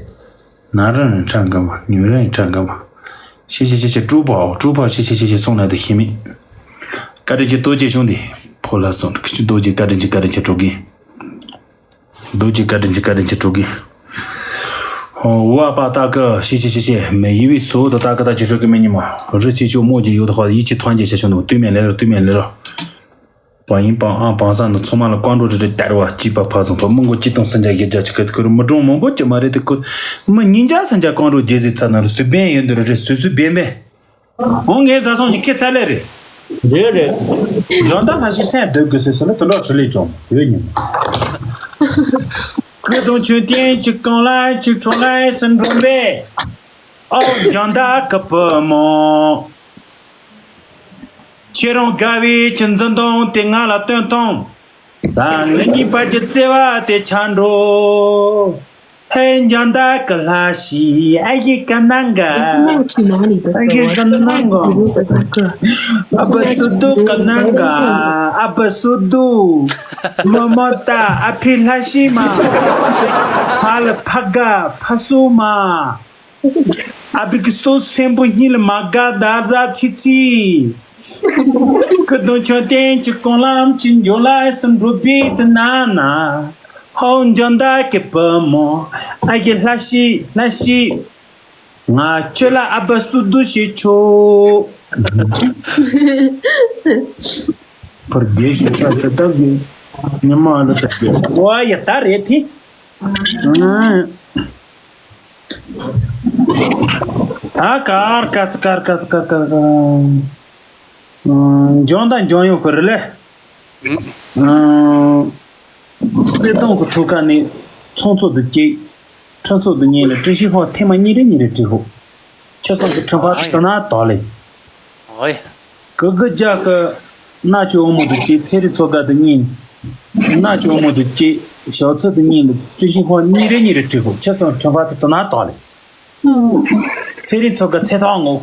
ན་རན་ཁྲང་ག་མ་ཉུ་རན་ཁྲང་ག་མ། ཤེ་ཤེ་ཤེ་ཤེ་ཀྲུ་པའོ་ཀྲུ་པའོ་ཤེ་ཤེ་ཤེ་ཤེ་སོང་ན་དེ་ཤེ་མི། བཀའ་དྲིན་ཆེ་ཏོ་ཅེ་ཤུང་དེ་ཕོ་ལ་སོང་ཁྱི་ཏོ་ཅེ་བཀའ་དྲིན་ཆེ་བཀའ་དྲིན་ཆེ་ཀྲུ་གི། རྡོ་རྗེ་བཀའ་དྲིན་ཆེ་བཀའ་དྲིན་ཆེ་ཀྲུ་གི། ཨོ་བ་པ་ཏ་ཀ་ཤེ་ཤེ་ཤེ་ཤེ་མེ་ཡི་བི་སོ་ད་ཏ་ཀ་ཏ་ཅི་ཧྲུ་ཀི་མེ་ཉི་མ་རི་ཆེ་ཆོ་མོ་ཅི་ཡོད་ཧ་ཡི་ཆི་ཐོན་ཅེ་ཤ་ཤོ་ནོ་ཏུ་མེ་ལེ་ར་ཏུ་མེ་ལེ་ར། པ་ཡིན་པ་ཨང་པང་ས་ནི་ཚོ་མ་ལ་ཀང་འགྲོ་རི་རི་དར་བ་ཅི་པ་ཕ་སོང་པ་མི་མགོ་ཅི་ཏང་སན་ཇ་ཡེ་ཇ་ཅི་ཀ་ཏི་ཀ་རུ་མི་གྲོང་མང་པོ་ཅི་མ་རེད་དི་ཀུ་མི་ཉིན་ཇ་སན་ཇ་ཀང་འགྲོ་རྗེ་སི་ཚ་ན་རི་སུ་བེན་ཡོད་འདི་རི་རི་སུ་སུ་བེན་བེན། ཨོ་ངའི་བཟའ་སོང་ཉི་ཁེ་ཚ་ལེ་རེད། རེད་རེད། ཡང་ད་ལྷ་ཞི་སེང་སྡུག་དགོས་ཟེར་སོང་ལ་དུ་འགྲོ་ཧྲི་ལི་ཅོང་ཡོད་ཉི་མ། ཁུ་དུང་ཆུ་ཏན་ཅི་གང་ལ་ཅི་ཁྲོང་ལ་སུ་འགྲོ་བས། ཨོ་རྒྱང་ད་ཀ་པུ་མོ། ཁྱེད་རང་དགའ་བའི་ཅི་འཛིན་དང་དེ་ང་ལ་སྟོན་དང་། ད་ངེད་གཉིས་བར་གྱི་བརྩེ་བ་དེ་ཆ་འགྲོ། ཧེ་འཇང་ད་ཀ་ལྷ་ཤི་ཨ་ཡི་ཀ་ནང་ག་ཨ་ཡི་ཀ་ནང་ག་ཨ་བ་སུ་དུ་ཀ་ནང་ག་ཨ་བ་སུ་དུ་མ་མ་ད་ཨ་ཕི་ལྷ་ཤི་མ་ཕ་ལ་ཕ་ག་ཕ་སུ་མ། ཨ་བི་གི་སོ་སེམས་པོ་གཉིད་ལ་མ་དགའ་ད་ད་ཚི་ཚི། ཁུ་དུང་ཆོ་ཏན་གྱི་ཀོང་ལམ་གྱི་འགྱོ་ལ་སུ་འགྲོ་བི་དུ་ན་ན། ཧོ་འཇོན་ད་ཀི་པ་མོ། ཨ་ཡེ་ལྷ་ཤི་ལྷ་ཤི། ང་ཁྱོད་ལ་ཨ་བ་སུ་དུ་ཤི་ཆོ། བར་དགེ་ཞིག་ཆ་ཚ་ཏག་གི། ཉི་མ་ཨ་ལ་ཚ་གི། ཝ་ཡ་ད་རེད་དེ། ད་ཀར་ཀ་ཚ་ཀར་ཀ་ཚ་ཀར་ཀར་ཀར། འཇོན་ད་འཇོན་ཡོང་གི་རེད་ལེ། བརྩེ་དུང་གི་ཐུགས་ཀ་ནས་ཚོང་ཚོགས་དུ་སྐྱེས། ཁྲིམས་ཚོགས་དུ་ཉན་ལ་ཀྲི་ཤི་ཧོ་ཐེངས་མ་གཉིས་རེ་གཉིས་རེ་ཀྲི་ཧོ། ཁྱེད་ཚང་གི་ཁྲིམས་ཕ་དུ་ན་དོ་ལེ། ཨོའི། གི་གི་རྒྱ་གི་ན་ཆུ་འོ་མོ་དུ་སྐྱེས་ཚེ་རིང་ཚོ་ག་དུ་ཉན། ན་ཆུ་འོ་མོ་དུ་སྐྱེས་ཞའོ་ཚེ་དུ་ཉན་ལ་ཀྲི་ཤི་ཧོ་གཉིས་རེ་གཉིས་རེ་ཀྲི་ཧོ། ཁྱེད་ཚང་གི་ཁྲིམས་ཕ་དུ་དོ་ན་དོ་ལེ། ཚེ་རིང་ཚོ་ག་ཚེ་ཐོག་ངོ་།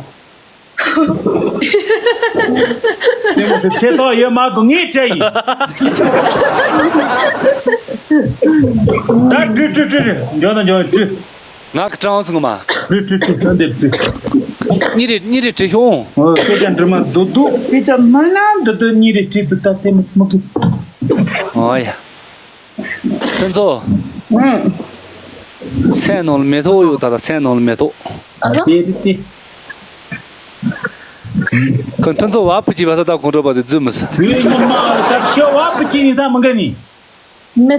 དེ་མོ་ཚེ་ཚེ་ཐོག་ཡོད་མ་གོ་ངས་བྲལ་ཡིན། ད་བྲུ་བྲུ་བྲུ་བྲུ་འཇོག་དང་འཇོག་བྲུ། ང་གི་ཀྲང་སོང་མ། བྲུ་བྲུ་བྲུ་ད་འདིར་བྲུ། གཉིས་རེ་གཉིས་རེ་བྲུ་ཤོང་། ཨོ་སྐད་ཆ་འདྲི་མ་འདུག་འདུག་སྐད་ཆ་མ་ན་འདི་འདི་གཉིས་རེ་བྲུ་འདུག་ད་དེ་མོ་ཚེ་མོ་གི། ཨོ་ཡ། ཕུན་ཚོགས། ཨང་། སེམས་ནང་ལ་མེ་ཏོག་ཡོད་ད། ད་སེམས་ནང་ལ་མེ་ཏོག་ཨ་དེ་རེད་དེ། ཁོ་ཕུན་ཚོགས་བ་སྤུ་ཅི་བ་ས་ད་གོང་གྲོད་པ་དེ་རྫུན་མི་ཟ། དུས་ཉི་མ་ལ་ཚར་ཁྱོད་བ་སྤུ་ཅི་ཡིན་ས་མི་འགའ་ནི། མེ།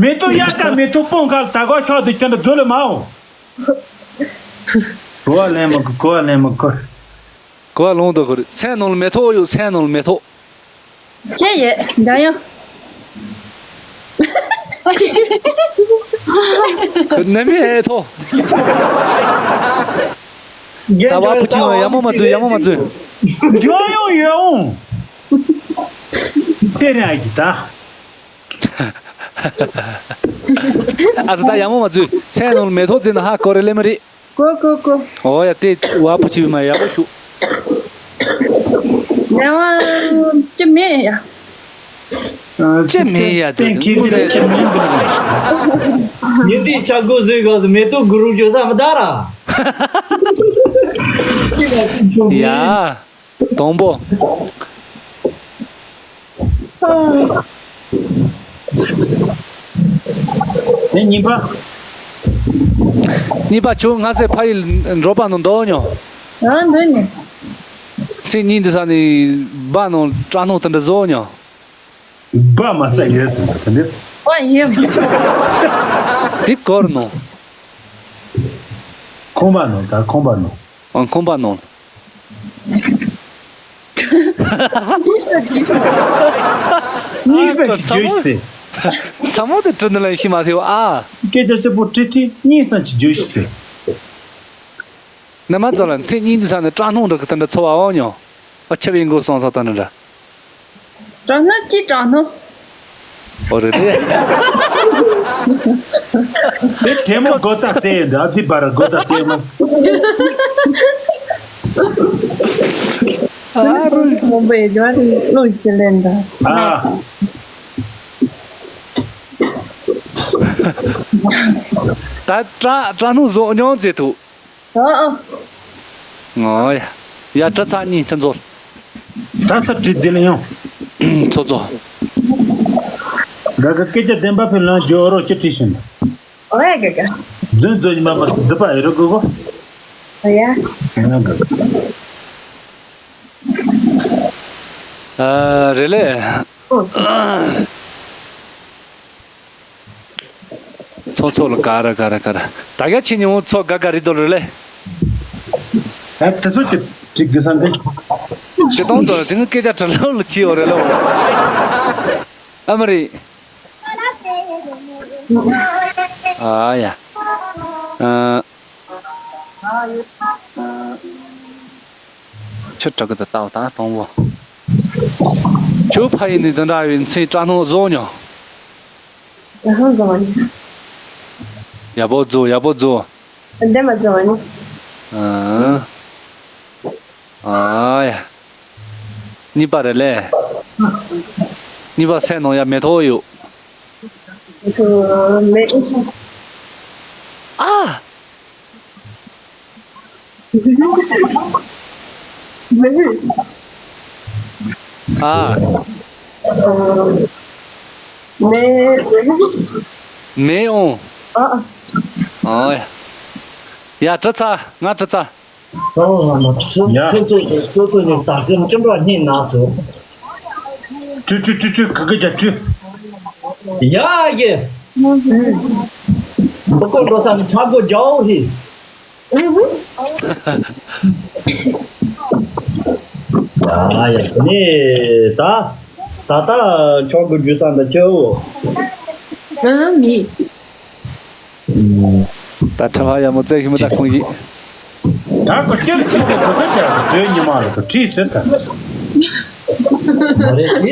མེ་ཏོག་ཡ་ཀ་མེ་ཏོག་སྤུངས་ཁ་ལ་ད་གོ་ཤོག་དུ་ཅན་དུ་རྫུན་ལ་མའོ། གོ་བ་ལེན་མི་དགོས། གོ་བ་ལེན་མི་དགོས། གོ་བ་ལོང་དུ་ཁོ་རེ། སེམས་ནང་ལ་མེ་ཏོག་ཡོད། སེམས་ནང་ལ་མེ་ཏོག་ཅེ་ཡེ་འཇམ་དབྱངས། ཁོ་ནི་མི་ཧེ་ཐོ། ད་བ་སྤུ་ཅི་ཡ་མོ་མ་འཛུལ། ཡ་མོ་མ་འཛུལ། འཇམ་དབྱངས་ཡོད་འོང་། དེ་རིང་ཨ་ཡི་ད། ཨ་ཙི་ད་ཡ་མོ་མ་འཛུལ། སེམས་ནང་ལ་མེ་ཏོག་འཛིན་ན་ཧ་གོ་རེ་ལེ་མ་རེད། གོ་གོ་གོ། ཨོ་ཡ་དེ་བ་སྤུ་ཅི་བི་མ་ཡག་པོ་ཞུ། ལས་དབང་ཅི་མེད་ཡ། ཅི་མེད་ཡ་ཅི་མེད་ཅི་མེད། ཉི་དེ་ཆ་གོ་ཟོས་ག་ཟོ་མེ་ཏོག་གུ་རུ་ཅོ་ས་མི་ད་ར། ཡ། དང་པོ། དེ་གཉིས་པ། གཉིས་པ་ཁྱོད་སྔ་སེ་ཕ་ཡི་འགྲོ་པ་ནང་འདུག་ཉོ། ཨ་འདུག་ཉོ། ཚེ་གཉིས་འདི་ས་ནི་སྦ་ནང་སྐྲ་ནོ་དེ་འདྲ་བཟོ་ཉོ། སྦ་མ་རྩ་ཡོད་སོང་དེ་འདྲ། ཨ་ཡོད། དེ་གོར་ནོ། ཁོང་པ་ནོ་ད་ཁོང་པ་ནོ། ཨང་ཁོང་པ་ནོ། གཉིས་ས་ཅིག་བརྗོད་ཤིག་ཟེར། ཚ་མོ་དེ་དྲི་འདི་ལ་ཤི་མ་ཐེའོ་ཨ། སྐད་ཆ་ཆེ་པོ་དྲི་ཐེ་གཉིས་ས་ཅིག་བརྗོད་ཤིག་ཟེར། ནི་མ་ཚོ་ལ་ཚེ་གཉིས་འདི་ས་ནི་སྐྲ་སྣང་འདྲ་གི་དེ་འདྲ་ཚོ་བ་འོང་མྱོང་། ཨ་ཆེ་བའི་མགོ་སོང་ས་དང་འདྲ། སྐྲག་སྣང་ཅི་སྐྲག་སྣང་། ཨོ་རེད་དེ། དེ་དེ་མོ་གོ་ཙག་ཙེ་ཡོད་འདི་ཨ་ཙི་བར་གོ་ཙག་ཙེ་མོ། ཨ་རུ། མོན་པའི་རྒྱ་རི་ཀླུ་ཞི་ལེན་ད། ཨ། ད་སྐྲ་སྐྲ་སྣང་བཟོ་མྱོང་ཙེ་ཐུ། ཨ་ཨ། ཨོ་ཡ། ཡ་གྲི་ཚ་གཉིས་ཐུན་ཚོད། ད་ས་བྲིས་དེ་ལ་ཡོང་། ཚོ་ཚོ། ག་ག་སྐད་ཆ་བདེན་པ་ཕེ་ལང་ཇོ་རོ་ཅི་བྲིས་ཤིན། ཨོ་ཡ་ག་ག། རྫུན་རྫུན་ཉི་མ་མ་ཚོ་འདི་པ་ཨེ་རོ་གོ་གོ། ཨོ་ཡ། ཨ་ག་ག། ཨ་རེ་ལེ། ཨོ། ཚོ་ཚོ་ལ་ག་ར་ག་ར་ག་ར། ད་ག་ཆི་ཉི་འོ་ཚོ་ག་ག་རི་དོ་རི་ལེ། ཨ་དེ་ཚོ་ཅི་ཅི་གི་ས་འདི། ཅི་གཏོང་དོ་དེ་ངི་སྐད་ཆ་དྲི་ལོ་ལ་ཆི་འོ་རེ་ལོ། ཨ་མ་རི། ཨ་ཡ། ཨ། ཁྱོད་དྲག་གི་ད་ལྟ་བ་ད་གཏོང་བོ། ཁྱོད་ཕ་ཡི་ནི་འདི་འདྲ་བའི་མཚན་སྐྲག་སྣང་བཟོ་མྱོང་། ཡག་པོ་བཟོ་ཡག་པོ་བཟོ། འདི་མ་བཟོ་ནི། ཨ། ཨ་ཡ། གཉིས་པ་རེད་ལེ། གཉིས་པ་སེམས་ནང་ཡ་མེ་ཏོག་ཡོད། མེ་ཏོག་མེད། ཨ། ཨ། མེད། མེད་འོང་། ཨ། ཨ་ཡ། ཡ་དྲི་ཚ་ང་དྲི་ཚ། ཨོ་ང་ང་ཚོ་ཡ། ཚོ་ཚོ་ཚོ་ཚོ་ནས་ད་གིན་ཅི་འདྲ་སྙིང་ན་སོ། ཀྲུ་ཀྲུ་ཀྲུ་ཀྲུ་ག་གི་རྒྱ་ཀྲུ། ཡ་ཡེ། འབུ་ཀོ་འགྲོ་ས་ནི་ཆག་སྒོ་རྒྱའོ་ཧི། ཡ་ཡ་ནི་ད་ད་ད་ཆག་སྒོ་རྒྱུ་ས་འདི་ཅོ། ཨ་མི། ད་ཁྲ་བ་ཡ་མོ་བཙལ་ཤི་མི་ད་ཁོང་ཡིན། ད་ཁོ་ཅིག་ཅིག་ཅིག་ཁོ་ཚོ་བྲལ་དུས་ཉི་མ་ལ་ཁོ་ཁྲིད་ཟེར་ཚར། མ་རེད་དེ་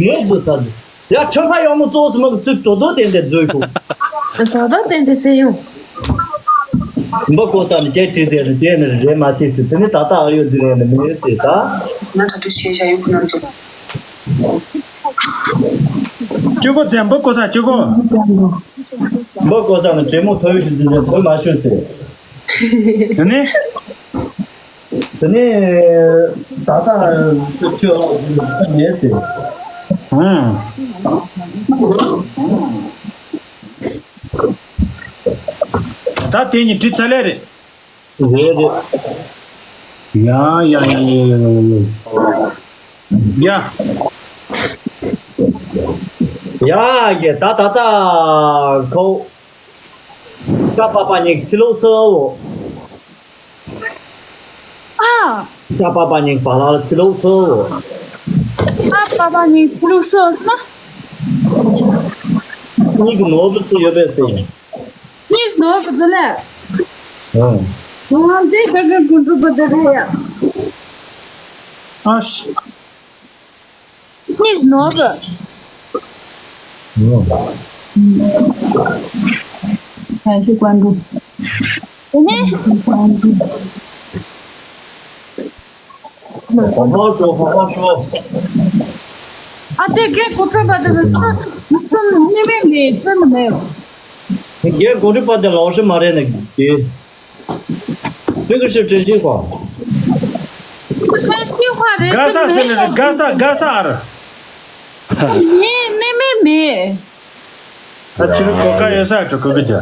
མེད་དུ་ཚར། ཡ་ཁྲ་བ་ཡ་མོ་བཙོག་སི་མ་གི་ཚུལ་དོ་དོ་བསྟན་ཏེ་འཛུལ་ཤོག་དོ་དོ་བསྟན་ཏེ་སེ་ཡོང་། འབུ་ཀོ་ས་ནི་ཁྱེད་ཁྲིད་ཟེར་ནི་དེ་ནི་རེད་མ་ཁྲིད་ཟེར་དེ་ནི་ད་ལྟ་ཨ་ཡོད་དུ་རེད་ནི་མི་ཟེར་ད། ང་ད་དུ་ཆེ་ཤ་ཡོད་ཁོ་ན་ཚོ། ཅི་གོ་ཙམ་འབུ་ཀོ་ས་ཅི་གོ། འབུ་ཀོ་ས་ནི་དྲེད་མོང་ཐོ་ཡོད་ཀྱི་འཛིན་ཚན་ཐོ་མ་ཤོད་ཟེར། དེ་ནས། དེ་ནས་ད་ལྟ་སུ་ཁྱོད་ཁྱོད་ཉལ་ཟེར། ཧུམ། ད་དེ་ནི་དྲི་ཚ་ལེ་རེད། རེད་རེད། ཡ་ཡ་ཡ། ཡ་ཡ་ད་ད་ད་ཁོ། ཀ་པ་པ་ཉིག་ཚི་ལོ་སོ། ཨ། ཀ་པ་པ་ཉིག་པ་ལ་ཚི་ལོ་སོ། ཀ་པ་པ་ཉིག་ཚི་ལོ་སོ་སོ། ཉིག་ནོར་བུ་སུ་ཡོད་པས་སེ། ཉིག་ནོར་བུ་ཟི་ལེ། ཨང་། ང་འདི་ག་གི་ཀུན་ཏུ་བུ་དེ་རེད་ཡ། ཨ་ཤི། ཉིག་ནོར་བུ། ཨང་། གང་ཞིག་ཀུན་ཏུ། དེ་ནས། ཀུན་ཏུ། ཧོ་ཧོ་ཤོ་ཧོ་ཧོ་ཤོ། ཨ་དེ་རྒན་གོ་ཁྲ་པ་དེ་སུ་སུ་ནི་མེད་མེད་ཙི་ནི་མེད། རྒན་གོ་ཁྲ་པ་དེ་ལའོ་ཤི་མ་རེད་ནི་དེ། དེ་གི་ཤི་ཀྲེ་ཤི་ཧོ། ཀྲེ་ཤི་ཧོ་རེད་ག་ས་ཟེར་ནི་རེད་ག་ས་ག་ས་ཨ་ར། མེད་ནི་མེད་མེད། ད་ཁྱེད་རང་གོ་ཀ་ཡོད་ས་ཀྲུ་གུ་གི་ཇ།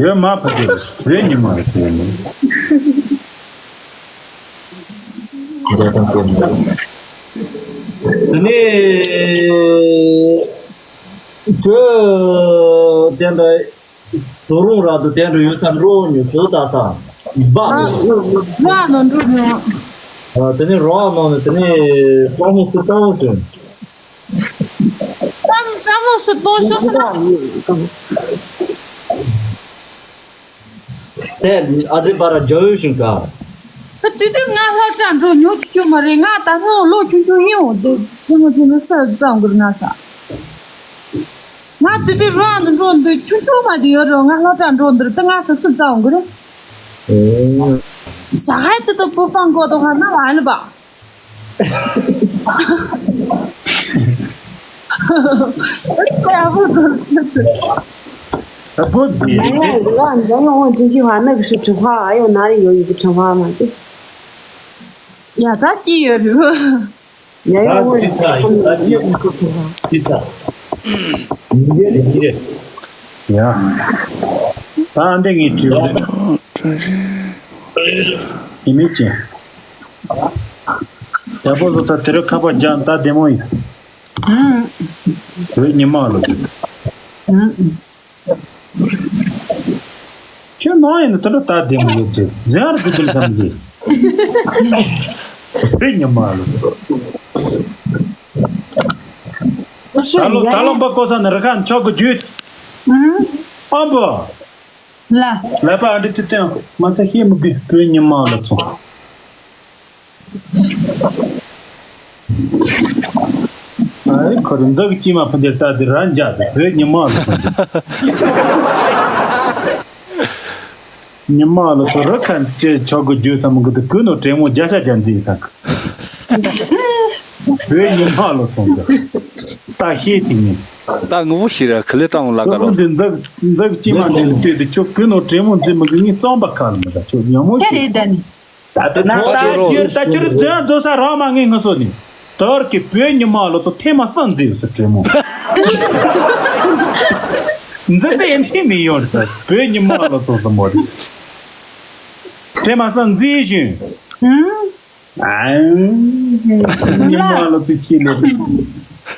ཡོད་མ་ཕ་གི་བོད་ཉི་མ་རེད་ཟེར་ནི། དེ་ནས་ཇོ་བསྟན་པ་ཟུར་རུང་ར་དུ་བསྟན་འགྲོ་ཡོད་ས་འགྲོ་ཉོ་ཟོ་ད་ས་བ། ར་ནོ་འགྲོ་ཉོ། དེ་ནས་རོ་ཨ་ནོ་ནས་དེ་ནས་ཀྲོང་མོ་སུ་ཏང་ཞུ། ཀྲམ་ཀྲམ་མོ་སུ་གཏོང་ཤོག་སུ་ན། ཚེ་ཨ་ཙི་པ་ར་རྒྱ་ཡོད་ཞིང་ཀ། ད་དུས་དུས་ང་སློབ་གྲྭ་འགྲོ་ཉོ་ཆུ་ཆུ་མ་རེད། ང་ད་སོ་ལོ་ཆུང་ཆུང་ཡིན་འོང་དུ་ཆེན་མོ་ཆེན་མོ་ས་བཙང་གུར་ན་ས། ང་དུས་དུས་རོ་ཨ་ནི་འགྲོ་འདུག་ཆུང་ཆུང་མ་དུ་ཡོད་རོ། ང་སློབ་གྲྭ་འགྲོ་འདུག་ད་ང་སོ་སུ་བཙང་གུར། ཞག་ཧའི་ཙི་ཏོ་པུ་ཧྥང་གོ་ཏོ་ཧ་ན་ལ་ཨ་ལི་པ། ད་བོད་ཟེར་ཡིན་ཏེ། ཡ་ཡ་ཡོང་འོང་ཀྲིན་ཤི་ཧྭ་ནག་གི་ཧྲི་ཁྲི་ཧྭ་ཨ་ཡོང་ན་རེ་ཡོ་ཡི་གི་ཁྲི་ཧྭ་མ་ཏེ། ཡ་ད་ཅི་ཡོད་རེད། ཡ་ཡ་འོང་ཀྲིན་ཤི་ཧྭ་ཡོང་ད་ཅི་ཡོད་ཀྲིན་ཤི་ཧྭ། ཡ། ད་ཨ་འདི་ངས་བྲིས་པ་རེད། ཡིན་མིན་ཅི། ཡག་པོ་བཟོ་ད་དེ་རུ་ཁ་པར་རྒྱག་ད་བདེ་མོ་ཡིན། ཨུམ། བོད་ཉི་མ་ལོ་དེ། ཨུམ། ཁྱོད་ནང་ཡིན་ན་དེ་འདྲ་ད་བདེ་མོ་ཡོད་དེ་ཟེར་ར་དེ་དེ་ལ་བསམ་གི། བོད་ཉི་མ་ལོ་དེ། ད་ལོ་ད་ལོ་འབའ་ཀོ་ས་ནས་རི་ཁ་མཆོག་གི་རྒྱུད། ཨུམ། ཨ་འབའ། ལ། ལ་པ་ཨ་འདྲི་ཅི་སྟེང་ང་ཚ་ཤེས་མི་དགོས་བོད་ཉི་མ་ལ་ཚོང་། ཨ་རེ་ཁོ་རེ་འཛག་གི་ཅི་མ་ཕུ་འདིར་ལྟ་དེ་ར་འཇག་དེ་བོད་ཉི་མ་ལ་ཚོང་། ཉི་མ་ལ་ཚོ་རི་ཁ་ཅེ་ཆོག་གི་རྒྱུ་ས་མི་དགོས་དེ་གུ་ནོ་དྲེད་མོ་རྒྱ་ཤ་རྒྱ་འཛིན་ས་གི། བོད་ཉི་མ་ལོ་ཚོང་གི། ད་ཤེས་དེ་ཉིན། ད་ངུ་བོ་ཞིག་ར་ཁི་ལེ་ཀྲང་ལ་ཀ་རོ། འདི་འཛག་འཛག་ཅི་མ་འདི་ལྟོས་དེ་ཆོ་གི་ནོ་དྲེད་མོ་འཛིན་མི་གི་ངས་གཙང་པ་ཁ་ལ་མི་ཟ་ཆོ་ཉོ་མོ་ཆེ་ཞིག་རེད་ད་ནི། ད་དེ་ན་ད་ད་ཁྱོད་ད་ཁྱོད་རྫོང་རྫོང་ས་རང་མ་ངས་ངུ་སོ་ནི། དར་གྱི་བོད་ཉི་མ་ལོ་ཚོ་ཐེངས་མ་གསུམ་འཛིན་ཡོད་ས་དྲོན་མོ། འཛིན་ཏེ་ཡིན་ཁྲིད་མི་ཡོང་རེད་ད། བོད་ཉི་མ་ལོ་ཚོ་ཟིན་མོ་རེད། ཐེངས་མ་གསུམ་འཛིན་བཞིན། ཨང་། ཉི་མ་ལོ་ཚོ་ཁྱི་ལས།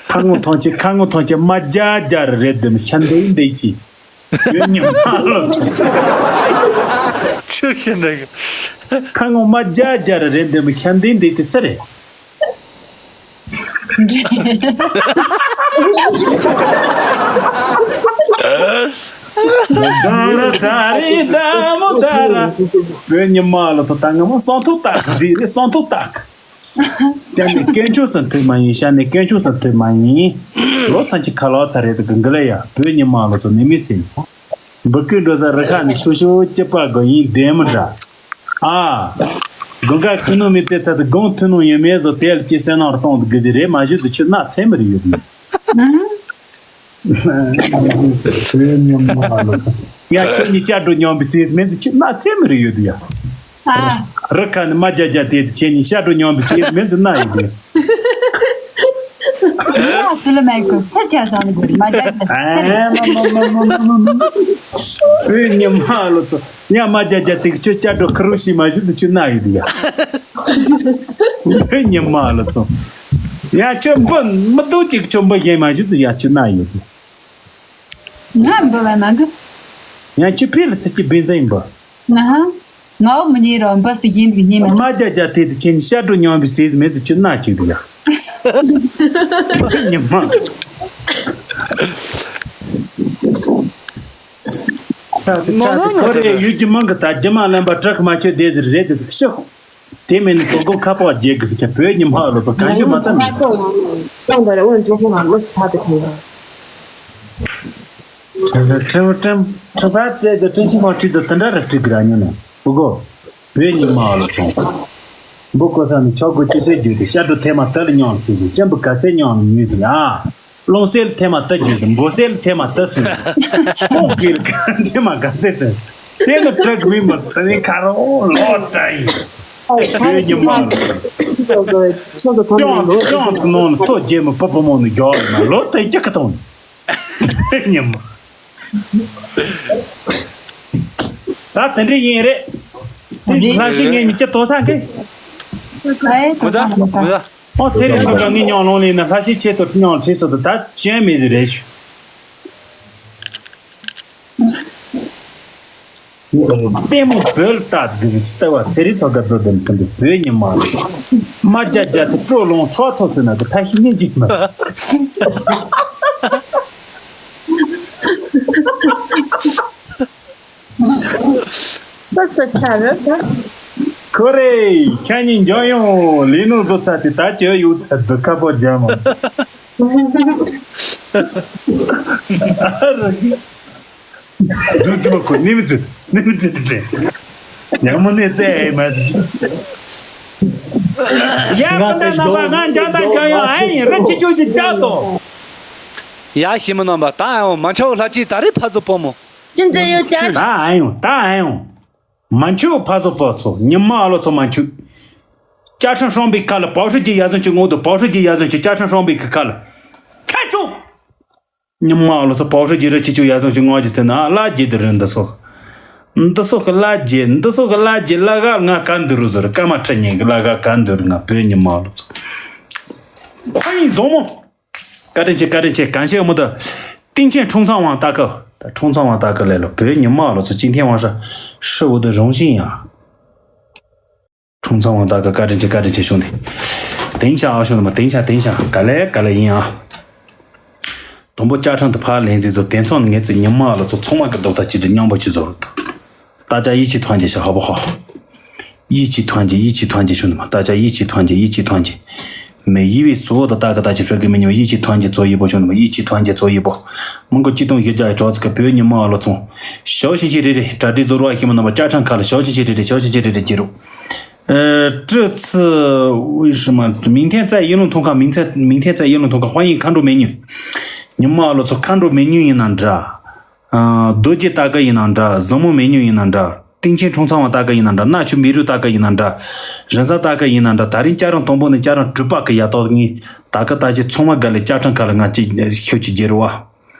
ཁ་ངོ་ཐང་ཆེ་ཁ་ངོ་ཐང་ཆེ་མ་རྒྱ་རྒྱ་རེད་དེ་མི་ཤ་འདེ་འདེ་ཅི། ཡོད་ཉི་མ་ལོ། ཆུ་ཤི་འདྲ་གི། ཁ་ངོ་མ་རྒྱ་རྒྱ་རེད་དེ་མི་ཤ་འདེ་འདེ་དེ་སུ་རེད། ད་ར་ད་རི་ད་མོ་ད་ར། བོད་ཉི་མ་ལོ་ཚོ་ད་ང་མོ་སོང་ཐུག་ཏག་ཟིག་རེད་སོང་ཐུག་ཏག་ཤ་ནས་དཀོན་མཆོག་སུ་ཐུག་མ་ཡིན། ཤ་ནས་དཀོན་མཆོག་སུ་ཐུག་མ་ཡིན། ལོ་སང་ཆི་ཁ་ལོ་ཚ་རེད་དུ་གི་འགི་ལ་ཡ། བོད་ཉི་མ་ལོ་ཚོ་ནི་མི་སྲིད། འབུ་ཀུན་འགྲོ་ས་རི་ཁ་ནས་ཤུ་ཤུ་ཅི་པ་གོ་ཡིན་བདེན་མི་འདྲ། ཨ། དགུན་ཁ་ཁུ་ནུ་མི་དེ་ཚ་དུ་དགུང་ཐུ་ནུ་ཡོད་མེད་བཟོ་དེ་ལ་ཅི་སེ་ནང་ར་གཏོང་དུ་གི་ཟི་རེད་མ་ཞུ་དུ་ཆུ་ན་ཚེ་མི་རི་ཡོད་མི། ཡ་ཁྱོད་ཉི་ཤར་འགྲོ་སྙོམས་པའི་ཚེ་མེད་དུ་ཆུ་ན་ཚེ་མི་རི་ཡོད་ཡ། ཨ། རི་ཁ་ནི་མ་རྒྱ་རྒྱ་དེ་ཁྱེད་ཉི་ཤར་འགྲོ་སྙོམས་པའི་ཚེ་མེད་དུ་ན་ཡོད་ཡ། ཡ་སུ་ལ་མེད་གོ་སུ་ཆ་སང་གོ་མ་རྒྱ་རྒྱ་སུ་རེད། ཨེ་མ་མ་མ་མ་མ་མ། ཨེ་ཉི་མ་ལོ་ཚོ། ཡ་མ་རྒྱ་རྒྱ་དེ་ཁྱོད་ཅག་འགྲོ་ཁུ་རུ་ཤི་མ་ཞུ་དུ་ཆུ་ན་ཡོད་ཡ། ཨེ་ཉི་མ་ལོ་ཚོ། ཡ་ཁྱོད་འབུ་མི་འདུག་ཅིག་ཁྱོད་འབུ་གཞན་མ་ཞུ་དུ་ཡ་ཆུ་ན་ཡོད་ཡ། ང་འབུ་བ་མ་གི། ཡང་ཁྱོད་ཕི་ལ་སི་ཅི་བིན་ཟིན་འབུ། ང་ཧ། ང་འོ་མི་ཉེ་རོ་འབུ་སི་ཡིན་གི་ཉེ་མ། མ་རྒྱ་རྒྱ་དེ་དུ་ཆེན་ཤ་འགྲོ་སྙོམས་པའི་སྲིད་མེད་དུ་ཆུ་ན་ཅིག་དུ་ཡ། ཉི་མ། ཁོ་རེ་ཡུལ་གྱི་མང་གི་ད་རྒྱུ་མ་ལེན་པ་དྲག་མ་ཆོད་དེ་ཟེར་རེད་དེ་ཟེར་ཤོག་དེ་མིན་ནི་གོ་གོ་ཁ་པོ་རྒྱལ་གི་ཟེར་ཁྱ་བོད་ཉི་མ་ལོ་ཚོ་གང་ཞིག་མ་ཚང་མི་ཀྱང་དེ་ལ་འོན་ཏེ་ཤེས་ན་ལོ་ཞིག་ཐག་ཏུ་ཁེལ་ཡོད། ཁྲིམས་ཁྲིམས་ཁྲིམས་ཕ་བཙལ་དུ་ཁྲིམས་ཁྲིམས་ཁང་ཁྲིད་དུ་དེ་འདྲ་ར་ཁྲིད་གི་ར་ཉོ་ནས་བུ་གོ། བོད་ཉི་མ་ལོ་ཚོ། འབུ་ཀོ་ས་ནི་ཆོག་གོ་ཅི་སེ་རྒྱུད་དེ་ཤ་དྲོ་ཐེ་མ་ཏ་ལ་ཉོ་ལ་ཁྲིད་དུ་ཤམ་བུ་ག་ཚེ་ཉོ་ལ་ཉོས་ཟིན་ཨ། རླུང་སེལ་ཐེ་མ་ཏ་རྒྱུ་ཟིན་འབོ་སེལ་ཐེ་མ་ཏ་སུ། ཁོང་གིས་ཐེ་མ་ག་ཚེ་སུ། དེ་ནི་དྲག་མི་མ་ད་ནི་ཁ་རོ་ལོ་ད་ཡིན། ཨོ་ཁྱོད་ཉི་མ་ཁྱོད་ཚོ་ཐོན་ནས་ལོ་ཤོང་ཤོང་ཚི་ནོ་ནི་ཐོ་རྗེ་མི་པ་པ་མོ་ནི་རྒྱོག་ལ་ལོ་ད་ཡིན་ཀྱི་ཀ་ཏོང་། ཉི་མ། ད་དེ་འདྲ་ཡིན་རེད། ལྷ་ཤི་ངས་མི་ཅི་ཏོ་ས་གི། ཨེ་ཏོ་ས་མི་ད། ཨོ་ཚེ་རིང་ཚོ་ག་ངས་ཉོ་ལོང་ལེན་ན་ལྷ་ཤི་ཆེ་ཚོ་ཉོ་ཁྲིད་ཚོ་ད་ད་ཅན་མི་ཟི་རེད་ཤུ། ལྟད་མོ་བོད་ལྟ་དགི་ཟི་ཅི་ལྟ་བ་ཚེ་རིང་ཚོ་ག་ཚོ་དེ་མི་ཁ་འདི་བོད་ཉི་མ་མ་རྒྱ་རྒྱ་དེ་སྤྲོ་ལོང་ཁྲོ་ཐོ་ཚོ་ན་དེ་ཕ་ཤི་ངས་འཇིག་མ། ད་ས་ཆ་རེད་ད། ཁོ་རེ་ཁྱེད་གཉིས་འཇོན་ཡོང་ལི་ནུ་བཟོ་ཚ་དེ་ད་ཅི་ཡོད་ཚ་དུ་ཁ་པོ་རྒྱ་མ། འཛུལ་འཛུལ་མ་ཁོ་ནི་མི་འཛུལ་ནི་མི་འཛུལ་དེ་དྲན། ཡང་མོ་ནི་ཙེ་ཨེ་མ་འཛུལ། ཡ་མོ་ད་ན་པ་ང་འཇང་ད་འཇང་ཡང་ཨེ་ཡིན་ར་ཅི་ཅོ་ཅི་ད་དོ། ཡ་ཤི་མི་རྣམ་པ་ད་ཨེ་འོང་མ་འཆའོ་ལྷ་ཅི་ད་རི་ཕ་ཚོ་པོ་མོ། ཅི་འཛུལ་ཡོད་ཅག་ད་ཨེ་ཡོང་ད་ཨེ་ཡོང་། མ་འཆུག་ཕ་བཟོ་པ་ཚོ་ཉི་མ་ཨ་ལོ་ཚོ་མ་འཆུག་ཅ་ཁྲིམས་སྲུང་བའི་ཁ་ལ་པའོ་ཧྲི་ཇི་ཡ་ཟོན་གྱི་ངོ་དུ་པའོ་ཧྲི་ཇི་ཡ་ཟོན་གྱི་ཅ་ཁྲིམས་སྲུང་བའི་ཁ་ལ་ཁ་ཆུ། ཉི་མ་ཨ་ལོ་ཚོ་པའོ་ཧྲི་ཇི་རི་ཆི་ཆུ་ཡ་ཟོན་གྱི་ངོ་ཇི་ཚེ་ན་ལ་ཇི་དུ་རུ་འདི་སོ། འདི་སོ་གི་ལ་ཇི་འདི་སོ་གི་ལ་ཇི་ལ་ག་ང་ག་འདི་རུ་ཟོ་རི་ཀ་མ་ཁྲི་ཉིན་གི་ལ་ག་ག་འདི་རུ་ང་བོད་ཉི་མ་ཨ་ལོ་ཚོ། ཁོ་ཡིན་བཟོ་མོ། བཀའ་དྲིན་ཆེ་བཀའ་དྲིན་ཆེ་གང་ཤེས་མོ་ད། ཏིང་ཆེན་ཁྲུང་ཚང་དབང་ལྟ་སྐབས་ད་ཁྲུང་ཚང་དབང་ལྟ་སྐབས་ལས་ལོ་བོད་ཉི་མ་ལོ་ཚོ་ཅིན་ཐེན་དབང་ཧྲ་ཧྲི་འུ་དུ་རུང་ཤིང་ཡང་། ཁྲུང་ཚང་དབང་ལྟ་སྐབས་བཀའ་དྲིན་ཆེ་བཀའ་དྲིན་ཆེ་བྱུང་དེ། དེང་ཆ་ཨ་ཤོང་དུ་མ་དེང་ཆ་དེང་ཆ་ག་ལེ་ག་ལེ་ཡིན་ཨ། དུམ་བུ་ཅ་ཁྲང་དུ་ཕར་ལེན་ཟིག་ཚོ་དེ་ཚོ་ངེད་ཚོ་ཉི་མ་ལོ་ཚོ་ཚང་མ་གི་རྡོག་རྩ་གཅིག་སྒྲིལ་མཉམ་པོ་གཅིག་བཟོ་རུ་འདུག 大家一起团结一下，好不好？一起团结，一起团结，兄弟们，大家一起团结，一起团结。每一位所有的大哥大姐、帅哥美女们，一起团结做一波，兄弟们，一起团结做一波。མང་གི་སྤྱི་དོན་གཞི་རྒྱ་ཡི་གྲོགས་ཚོ་གི་བོད་ཉི་མ་ཨ་ལོ་ཚོང་། ཞའོ་ཞིང་ཆེ་རེ་རེ་གྲ་སྒྲིག་བཟོ་རུ་བ་ཤི་མ་ནང་པ་ཅ་ཁྲང་ཁ་ལ་ཞའོ་ཞིང་ཆེ་རེ་རེ་ཞའོ་ཞིང་ཆེ་རེ་རེ་གྱི་རུ། 呃，这次为什么明天在一龙通康，明天明天在一龙通康，欢迎看着美女。 ཉི་མ་ཨ་ལོ་ཚོ་མཁའ་འགྲོ་མི་ཉུང་ཡིན་ན་འདྲ། ཨ། རྡོ་རྗེ་རྟ་སྐད་ཡིན་ན་འདྲ། བཟང་མོ་མི་ཉུང་ཡིན་ན་འདྲ། སྟེང་ཆེན་ཁྲུང་ཚང་བ་ལྟ་གི་ཡིན་ན་འདྲ། གནའ་ཆུ་མི་རུ་ལྟ་གི་ཡིན་ན་འདྲ། རི་འཛེག་ལྟ་གི་ཡིན་ན་འདྲ། ད་རིང་ལྕགས་རམ་དང་པོ་ནས་ལྕགས་རམ་དྲུག་པ་གི་ཡ་ཏོག་ངས་ད་གི་ད་ཅི་ཚང་མ་དགའ་ལས་ལྕགས་ཁྲམ་ཁ་ལ་ང་ཅི་ཤོད་ཅི་རྒྱལ་རུ་བ།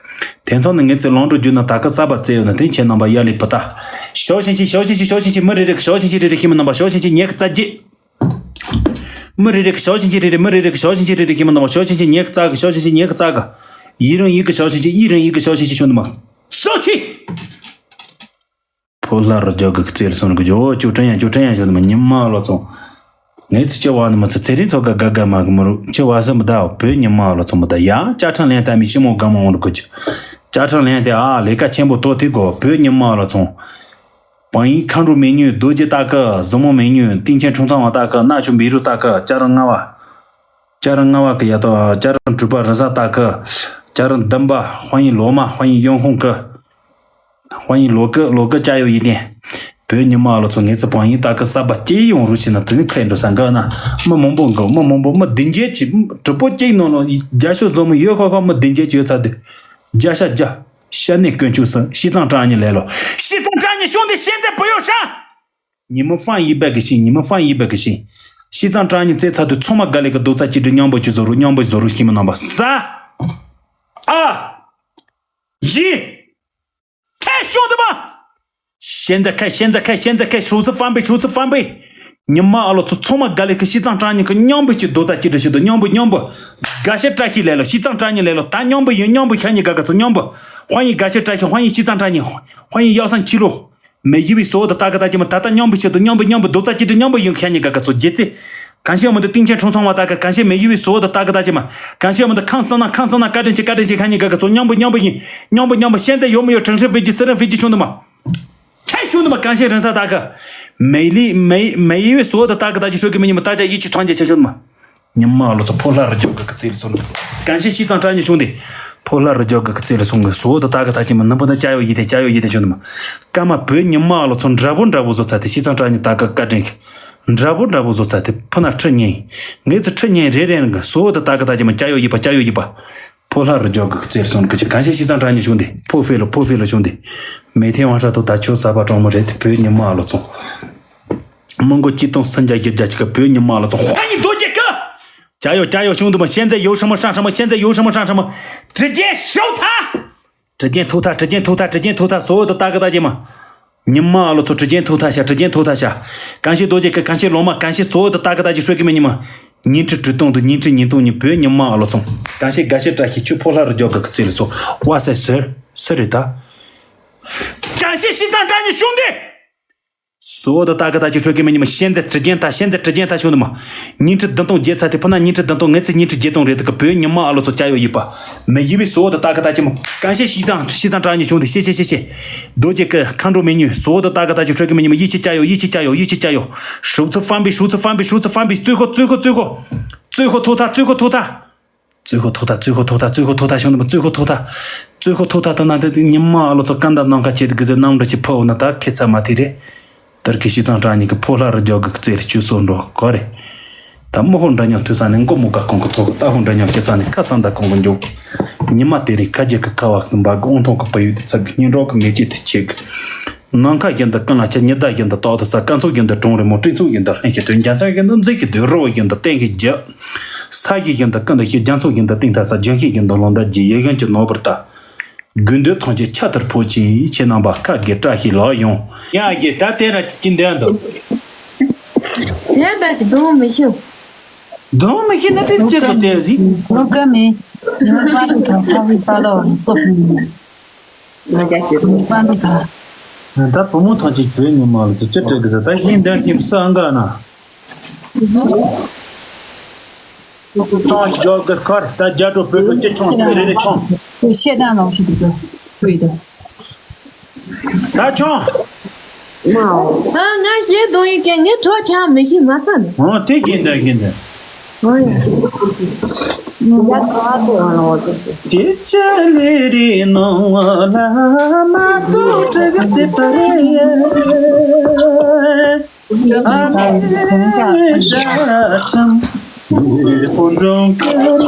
དེ་ཚང་ནས་ངས་ཚེ་ལོང་འགྲོ་རྒྱུ་ན་ད་གི་གསར་པ་བཙལ་ཡོད་ན་དེ་ཁྱེད་རྣམ་པ་ཡ་ལས་བུ་ད། ཞའོ་ཞིང་ཆེན། ཞའོ་ཞིང་ཆེན། ཞའོ་ཞིང་ཆེན། མི་རེ་རེ་གི་ཞའོ་ཞིང་ཆེན་རེ་རེ་ཤི་མི་རྣམ་པ། ཞའོ་ཞིང་ཆེན་ཉེ་གི་རྩ་རྒྱས། མི་རེ་རེ་གི་ཞའོ་ཞིང་ཆེན་རེ་རེ། མི་རེ་རེ་གི་ཞའོ་ཞིང་ཆེན་རེ་རེ་ཤི་མི་རྣམ་པ། ཞའོ་ཞིང་ཆེན་ཉེ་གི་རྩ་གི། ཞའོ་ཞིང་ཆེན་ཉེ་གི་རྩ་གི། ཡི་རང་ཡི་གི་ཞའོ་ཞིང་ཆེན། ཡི་རང་ཡི་གི་ཞའོ་ཞིང་ཆེན་ཤོད་ནི་མ། སོ་ཆི། ཕོ་ལྷ་རུ་རྒྱོག་གི་རྩེར་སོང་གི་ཇོ་ཅོ་ཁྲེན་ཡང་ཅོ་ཁྲེན་ཡང་ཞོ་ནི་མ་ཉི་མ་ལོ་ཚོང་། ངས་ཚི་ཆི་བ་ནི་མ་ཚི་ཚེ་རིང་ཚོ་ག་ག་ག་མ་གི་མ་རུ་ཆི་བ་སི་མི་ད་བོད་ཉི་མ་ལོ་ཚོང་མི་ད་ཡ་ཅ་ཁྲང་ལན་ཏ་མི་ཤི་མོ་ག་མ་འོང་རུ་གི་ཅི། ཅ་ཁྲང་ལན་ཏ་ཨ་ལས་ཀ་ཆེན་པོ་ཏོ་ཐི་གོ་བོད་ཉི་མ་ལོ་ཚོང་། བང་ཡིག་མཁའ་འགྲོ་མི་ཉུལ་རྡོ་རྗེ་ལྟ་གི་ཟི་མོ་མི་ཉུལ་སྟེང་ཆེན་ཁྲུང་ཚང་བ་ལྟ་གི་གནའ་ཆུ་འབི་རུ་ལྟ་གི་ཅ་རང་ལྔ་བ། ཅ་རང་ལྔ་བ་གི་ཡ་ཏོ་ཅ་རང་དྲུག་པ་རི་ས་ལྟ་གི་ཅ་རང་བདུན་པ་དཔང་ཡིག་ལོ་མ་དཔང་ཡིག་ཡོང་ཁུངས་གི་དཔང་ཡིག་ལོ་གི་ལོ་གི་ཅ་ཡོ་ཡིན་ཏེ། བོད་ཉི་མ་ལོ་ཚོ་ངེད་ཚོ་བང་ཡིག་ལྟ་གི་གསར་པ་སྐྱེ་ཡོང་རུ་ཕྱིན་ན་དེ་ནི་ཁ་ཡིན་འགྲོ་ས་འགའ་ན་མི་མང་པོ་འགའ་མི་མང་པོ་མི་བདུན་བརྒྱད་ཅིག་གྲུ་པོ་གཅིག་ནང་ལ་རྒྱ་ཤོད་བཟོ་མི་ཡོད་ཁ་ཁ་མི་བདུན་བརྒྱད་ཅིག་ཡོད་ཚ་དེ། རྒྱ་ཤ་རྒྱ། ཤ་ནས་དཀོན་མཆོག་སུ་ཤི་ཙང་ཀྲང་ཉི་ལས་ལོ། ཤི་ཙང་ཀྲང་ཉི་ཤོང་དེ་ཤེས་མཛད་བུ་ཡོད་ཧྲ། ཉི་མ་ཧྥང་ཡིག་པ་གི་ཤིང་། ཉི་མ་ཧྥང་ཡིག་པ་གི་ཤིང་། ཤི་ཙང་ཀྲང་ཉི་རྩེ་ཚ་དུས་ཚང་མ་དགའ་ལེ་གི་རྡོག་རྩ་གཅིག་སྒྲིལ་མཉམ་པོ་གཅིག་བཟོ་རུ་མཉམ་པོ་བཟོ་རུ་ཤི་མི་རྣམ་པ་ས། ཨ། ཡི། ཁ་ཤོང་དུ་མ། ཤེས་མཛད་ཁ། ཤེས་མཛད་ཁ། ཤེས་མཛད་ཁ། ཧྲུའུ་ཙི་ཧྥང་པེ། ཧྲུའུ་ཙི་ཧྥང་པེ། ཉི་མ་ཨ་ལོ་ཚོ་ཚང་མ་དགའ་ལེ་ཁ། ཤི་ཙང་ཀྲང་ཉི་ཁ་མཉམ་པོ་གཅིག་རྡོག་རྩ་གཅིག་སྒྲིལ་ཤི་དུ་མཉམ་པོ་མཉམ་པོ། དགའ་ཤ་བཀྲ་ཤིས་ལས་ལོ། ཤི་ཙང་ཀྲང་ཉི་ལས་ལོ། ད་མཉམ་པོ་ཡིན། མཉམ་པོ་ཤ་ཉི་དགའ་ག་ཚོ་མཉམ་པོ། ཧོ་ཡིན་དགའ་ཤ་བཀྲ་ཤིས། ཧོ་ཡིན་ཤི་ཙང་ཀྲང་ཉི། ཧོ་ཡིན་ཡག་སང་ཕྱི་ལོ། མེ་ཡི་བི་སོ་དུ་ཏ་ག་ད་ཅི་མ་ད་ད་མཉམ་པོ་ཆེ་དུ་མཉམ་པོ་མཉམ་པོ་རྡོག་རྩ་གཅིག་སྒྲིལ་མཉམ་པོ་ཡིན། ཤ་ཉི་དགའ་ག་ཚོ་རྗེ་ཙེ། གང་ཤེས་མི་འདུག་སྟེང་ཆེན་ཁྲུང་ཚང་བ་ད་ག་གང་ཤེས་མེ་ཡི་བི་སོ་དུ་ཏ་ག་ད་ཅི་མ། གང་ཤེས་མི་འདུག་ཁང་སང་ན་ཁང་སང་ན་བཀའ་དྲིན་ཆེ། བཀའ་དྲིན་ཆེ། ཤ་ཉི་དགའ་ག་ཚོ་མཉམ་པོ་མཉམ་པོ་ཡིན། མཉམ་པོ་མཉམ་པོ་ཤེས་མཛད་ཡོད་མི་ཡོད། ཁྲང་ཧྲི་ཧྥི་ཇི་སི་རན་ཧྥི་ཇི་ཆུང་དུ་མ། ཁྱེད་ཆུང་དུ་མ་གང་ཤེས་རིན་ས་ད་ག་མེ་ལི་མེ་མེ་ཡི་བི་སོ་དུ་ཏ་ག་ད་ཅི་ཤོད་གི་མི་ཉི་མ་ད་ཅ་ཡི་ཆི་ཐོན་རྗེ་ཆེ་ཆུང་དུ་མ། ཉི་མ་ལོ་ཚོ་ཕོ་ལྷ་རུ་རྒྱོག་གི་ཀི་ཙི་ལ་སོང་། གང་ཤེས་ཤི་ཙང་ཀྲང་ཉི་ཆུང་དེ། ཕོ་ལྷ་རུ་རྒྱོག་གི་ཀི་ཙི་ལ་སོང་གི་སོ་དུ་ཏ་ག་ད་ཅི་མ་ནི་པོ་ན་ཅ་ཡོ་ཡི་དེ་ཅ་ཡོ་ཡི་དེ་ཆུང་དུ་མ། ཀ་མ་བོད་ཉི་མ་ལོ་ཚོ་འདྲ་པོ་འདྲ་པོ་བཟོ་ཚ་དེ་ཤི་ཙང་ཀྲང་ཉི་ད་ག་བཀའ་དྲིན་གི་འདྲ་པོ་འདྲ་པོ་བཟོ་ཚ་དེ་ཕུ་ན་ཁྲི་ཉིན། ངེད་ཚོ་ཁྲི་ཉིན་རེ་རེ་རང་གི་སོ་དུ་ཏ་ག་ད་ཅི་མ་ཅ་ཡོ་ཡི་པ་ཅ་ཡོ་ཡི་པ། ཕོ་ལྷ་རུ་རྒྱོག་གི་ཀི་ཙི་ལ་སོང་གི་ཅི་གང་ཤེས་ཤི་ཙང་ཀྲང་ཉི་ཆུང་དེ་ཕོ་ཕེ་ལོ་ཕོ་ཕེ་ལོ་ཆུང་དེ། མེ་ཐེ་ཝང་ཧྲ་ཏོ་ད་ཆོ་ས་པ་གྲོང་མོ་རེད་དེ་བོད་ཉི་མ་ལོ་ཚོ། མི་མགོ་གཅིག་སྟོང་སུམ་བརྒྱ་བཞི་བརྒྱ་གཅིག་ག་བོད་ཉི་མ་ལ་ཚོ་ཧོ་ཡི་རྡོ་རྗེ་ཀི། ཅ་ཡོ་ཅ་ཡོ་ཤུང་དུ་མ་ཤེས་མཛད་ཡོ་ཧྲ་མོ་ཧྲ་ཧྲ་མོ་ཤེས་མཛད་ཡོ་ཧྲ་མོ་ཧྲ་ཧྲ་མོ། དྲི་རྒྱན་ཤོག་ཐ། དྲི་རྒྱན་ཐུག་ཐ་དྲི་རྒྱན་ཐུག་ཐ་དྲི་རྒྱན་ཐུག་ཐ་སོ་དུ་ཏ་གི་ད་ཅི་མ། ཉི་མ་ལ་ཚོ་དྲི་རྒྱན་ཐུག་ཐ་ཤ་དྲི་རྒྱན་ཐུག་ཐ་ཤ། གང་ཤེས་རྡོ་རྗེ་ཀི་གང་ཤེས་ལོ་མ་གང་ཤེས་སོ་དུ་ཏ་གི་ད་ཅི་ཤོད་གི་མེ་ཉི་མ། ཉིན་ཁྲི་དྲུག་སྟོང་དུ་ཉིན་ཁྲི་ཉིན་སྟོང་ཉིན་བོད་ཉི་མ་ལ་ཚོ། གང་ཤེས་དགའ་ཤེས་བཀྲ་ཤིས་ཆུ་ཕོ་ལྷ་རུ་རྒྱོག་གི་ཀི་ཙི་ལ་སོ་བ་སེ་སེར་སེར་རེད་ད། གང་ཤེས་ཤི་ཙང་ཀྲང་ཉི་ཤུང་དེ། སོ་དུ་ཏ་གི་ད་ཅི་ཧྲོད་ཀི་མེ་ཉི་མ་ཤེས་མཛད་དྲི་རྒྱན་ཐ་ཤེས་མཛད་དྲི་རྒྱན་ཐ་ཆུང་དུ་མ། ཉིན་ཁྲི་བདུན་སྟོང་བརྒྱད་ཚ་དེ་ཕུ་ན་ཉིན་ཁྲི་བདུན་སྟོང་ངེད་ཚེ་ཉིན་ཁྲི་བརྒྱད་སྟོང་རེད་དུ་གི་བོད་ཉི་མ་ཨ་ལོ་ཚོ་ཅ་ཡོ་ཡི་པ། མེ་ཡི་བི་སོ་དུ་ཏ་གི་ད་ཅི་མ། གང་ཤེས་ཤི་ཙང་ཤི་ཙང་ཀྲང་ཉི་ཤུང་དེ་ཤེས་ཤེས་ཤེས་ཤེས། རྡོ་རྗེ་ཀི་མཁའ་འགྲོ་མི་ཉུལ་སོ་དུ་ཏ་གི་ད་ཅི་ཧྲོད་ཀི་མེ་ཉི་མ་ཡི་ཆི་ཅ་ཡོ་ཡི་ཆི་ཅ་ཡོ་ཡི་ཆི་ཅ་ཡོ། ཧྲུག་ཙི་ཧྥང་པི་ཧྲུག་ཙི་ཧྥང་པི་ཧྲུག་ཙི་ཧྥང་པི་ཙུ་ཁོ་ཙུ་ཁོ་ཙུ་ཁོ། ཙུ་ཁོ་ཐུག་ཐ་ཙུ་ཁོ་ཐུག་ཐ། ཙུ་ཁོ་ཐུག་ཐ་ཙུ་ཁོ་ཐུག་ཐ་ཙུ་ཁོ་ཐུག་ཐ་ཤོང་དུ་མ་ཙུ་ཁོ་ཐུག་ཐ། ཙུ་ཁོ་ཐུག་ཐ་ད་ན་དེ་ཉི་མ་ཨ་ལོ་ཚོ་ཀ་འདའ་ནམ་མཁའ་ཆེ་དེ་གི་ཟེར་གནམ་གྲུ་ཆེ་ཕོ་ན་ད་ཁེ་ཚ་མ་ཐི་རེད། དར་གི་ཤི་ཙང་ཀྲང་ཉི་གི་ཕོ་ལྷ་རུ་རྒྱོག་གི་ཀི་ཙི་ལ་ཆུ་སོ་འགྲོ་གོ་རེད། ད་མི་ཧོ་འདྲ་ཉོ་ཐུ་ས་ནས་མགོ་མུ་ག་གོང་གི་ཐོག་གི་ད་ཧོ་འདྲ་ཉོ་ཁེ་ས་ནས་ཁ་སང་ད་གོང་གི་འཇོག་ཉི་མ་དེ་རིང་ཁ་རྗེ་གི་ཁ་བ་གསུམ་པ་གི་འོང་ཐོག་གི་བུ་ཡུག་དེ་ཚབ་གི་སྙིང་རོགས་གི་མེ་ལྕེ་དེ་ཆེ་གི་ནམ་མཁའ་བཞིན་དུ་ཀུན་ལ་ཁྱབ། ཉི་ཟླ་བཞིན་དུ་རྟག་ཏུ་གསལ། སྐར་ཚོགས་བཞིན་དུ་གྲོང་རེ་མོ། སྤྲིན་ཚོགས་བཞིན་དུ་ཧྲེང་ཞིང་ཐོན། རྒྱ་མཚོ་བཞིན་དུ་མཛེས་ཤིང་སྡུག་རི་བོ་བཞིན་དུ་བརྟན་ཞིང་རྒྱས། ས་གཞི་བཞིན་དུ་ཀུན་ཏུ་ཞི། རྒྱ་མཚོ་བཞིན་དུ་གཏིང་མཐའ་གསལ། ལྗོན་ཤིང་བཞིན་དུ་ལོ་འདབ་རྒྱས། ཡིད་བཞིན་གྱི་ནོར་བུར་ལྟ། དགོས་འདོད་ཐམས་ཅད་ཆར་ལྟར་ཕོབ་ཅིང་། ཁྱེད་རྣམ་པ་ཁ་དགེ་བཀྲ་ཤིས་ལགས་ཡོང་། ཡ་རྒྱས་ད་དེ་ར་ཅི་འདྲ་འདུག་དེ་འདྲ་ཅི་གདོང་མི་ཤེས། གདོང་མི་ཤེས་ན་དེ་ཅི་ཚོ་བཙལ་ཟིན། ལོ་ཀ་མེད། ཉི་མ་པ་ལུ་དང་ཐག་རིང་པ་ལོ་རྩོག་པོ་ཡིན། ང་རྒྱ་ཁྱོད་དུ། པ་ལུ་ཐ། ད་བུ་མོ་ཐམས་ཅད་བོད་ཉི་མ་ལ་དུ་ཅི་སྤྲད་གི་ཟེར། ད་ཤིང་འདར་ཁྱིམ་ས་འགའ་ན། ཐང་ཞོག་གི་ཁར་ད་རྒྱ་གྲོ་བོད་གྲོ་ཅི་ཆུང་བོད་རེ་རེ་ཆུང་། བོད་ཤེས་ལྡན་ལོང་ཤི་དུ་བོད་དུ། ད་ཆུང་། ཨ་ང་ཞེ་གདོང་ཡིན་ཀྱང་ངའི་གྲོགས་ཆགས་མི་ཤེས་མ་ཚ་ནི། ཨོ་དེ་ཤེས་འདྲ་ཤེས་འདྲ། ཨོ་ཡ། ཡ་ཚ་དེ་ཨ་ལོ་དེ། དེ་ཅ་ལེ་རེ་ནང་བ་ལ་མ་གཏོགས་དྲི་གི་ཚེ་པ་རེ། ཨ་ལ་ལ་ཆང་ཟི་པོ་འགྲོང་ཀ་རེ་བ་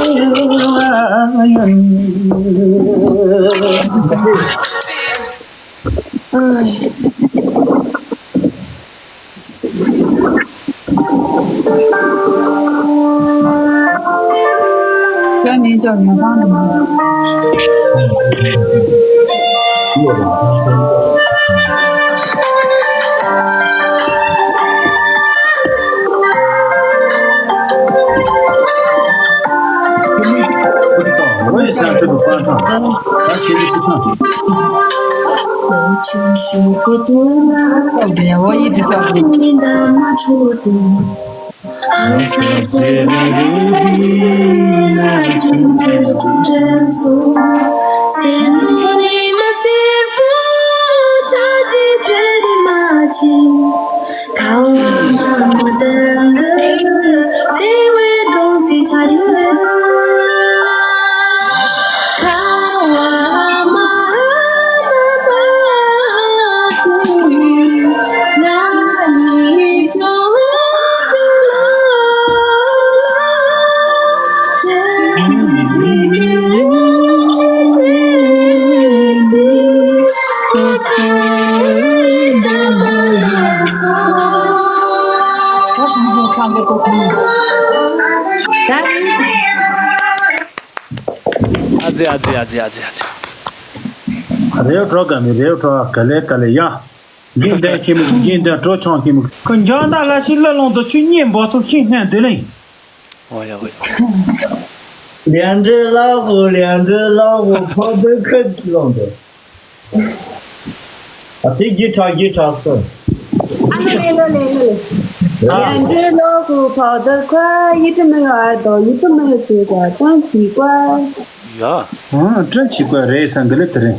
ཡོད། ཁྱོད་མིན་ཅོག་ཉོ་ཁང་དུ་མ་འཛུལ། ཨ་ཙི་ཨ་ཙི་ཨ་ཙི་ཨ་ཙི་ཨ་ཙི། རེའུ་གྲོགས་ག་མི་རེའུ་གྲོགས་ག་ལེ་ག་ལེ་ཡ། རྒན་དན་ཆེན་མོ་རྒན་དན་གྲོ་ཆང་ཆེན་མོ། ཁོ་འཇང་ད་ལ་ཤི་ལ་ལོང་དུ་ཆུ་གཉིས་འབོ་ཐུབ་ཤིང་སྣ་འདི་ལིང་། ཨོ་ཡ་ཨོ་ཡ། ལན་འདྲེ་ལག་གོ་ལན་འདྲེ་ལག་གོ་ཕག་པའི་ཁ་ལོང་དུ། ཨ་དེ་གྱི་གྲགས་ཀྱི་གྲགས་སོ། ཨ་ལེ་ལེ་ལེ་ལེ། ཡ། ཡ་འདྲེ་ལོ་གུ་ཕག་ཏུ་ཁ་ཡི་ཏུ་མི་ཡ་དོ་ཡི་ཏུ་མི་ཡ་ཙི་ག་ཏང་ཙི་ཀ། ཡ། ཨ་ཏྲ་ཆི་ཀ་རེད་ས་འདི་ལེ་དེ་རེད།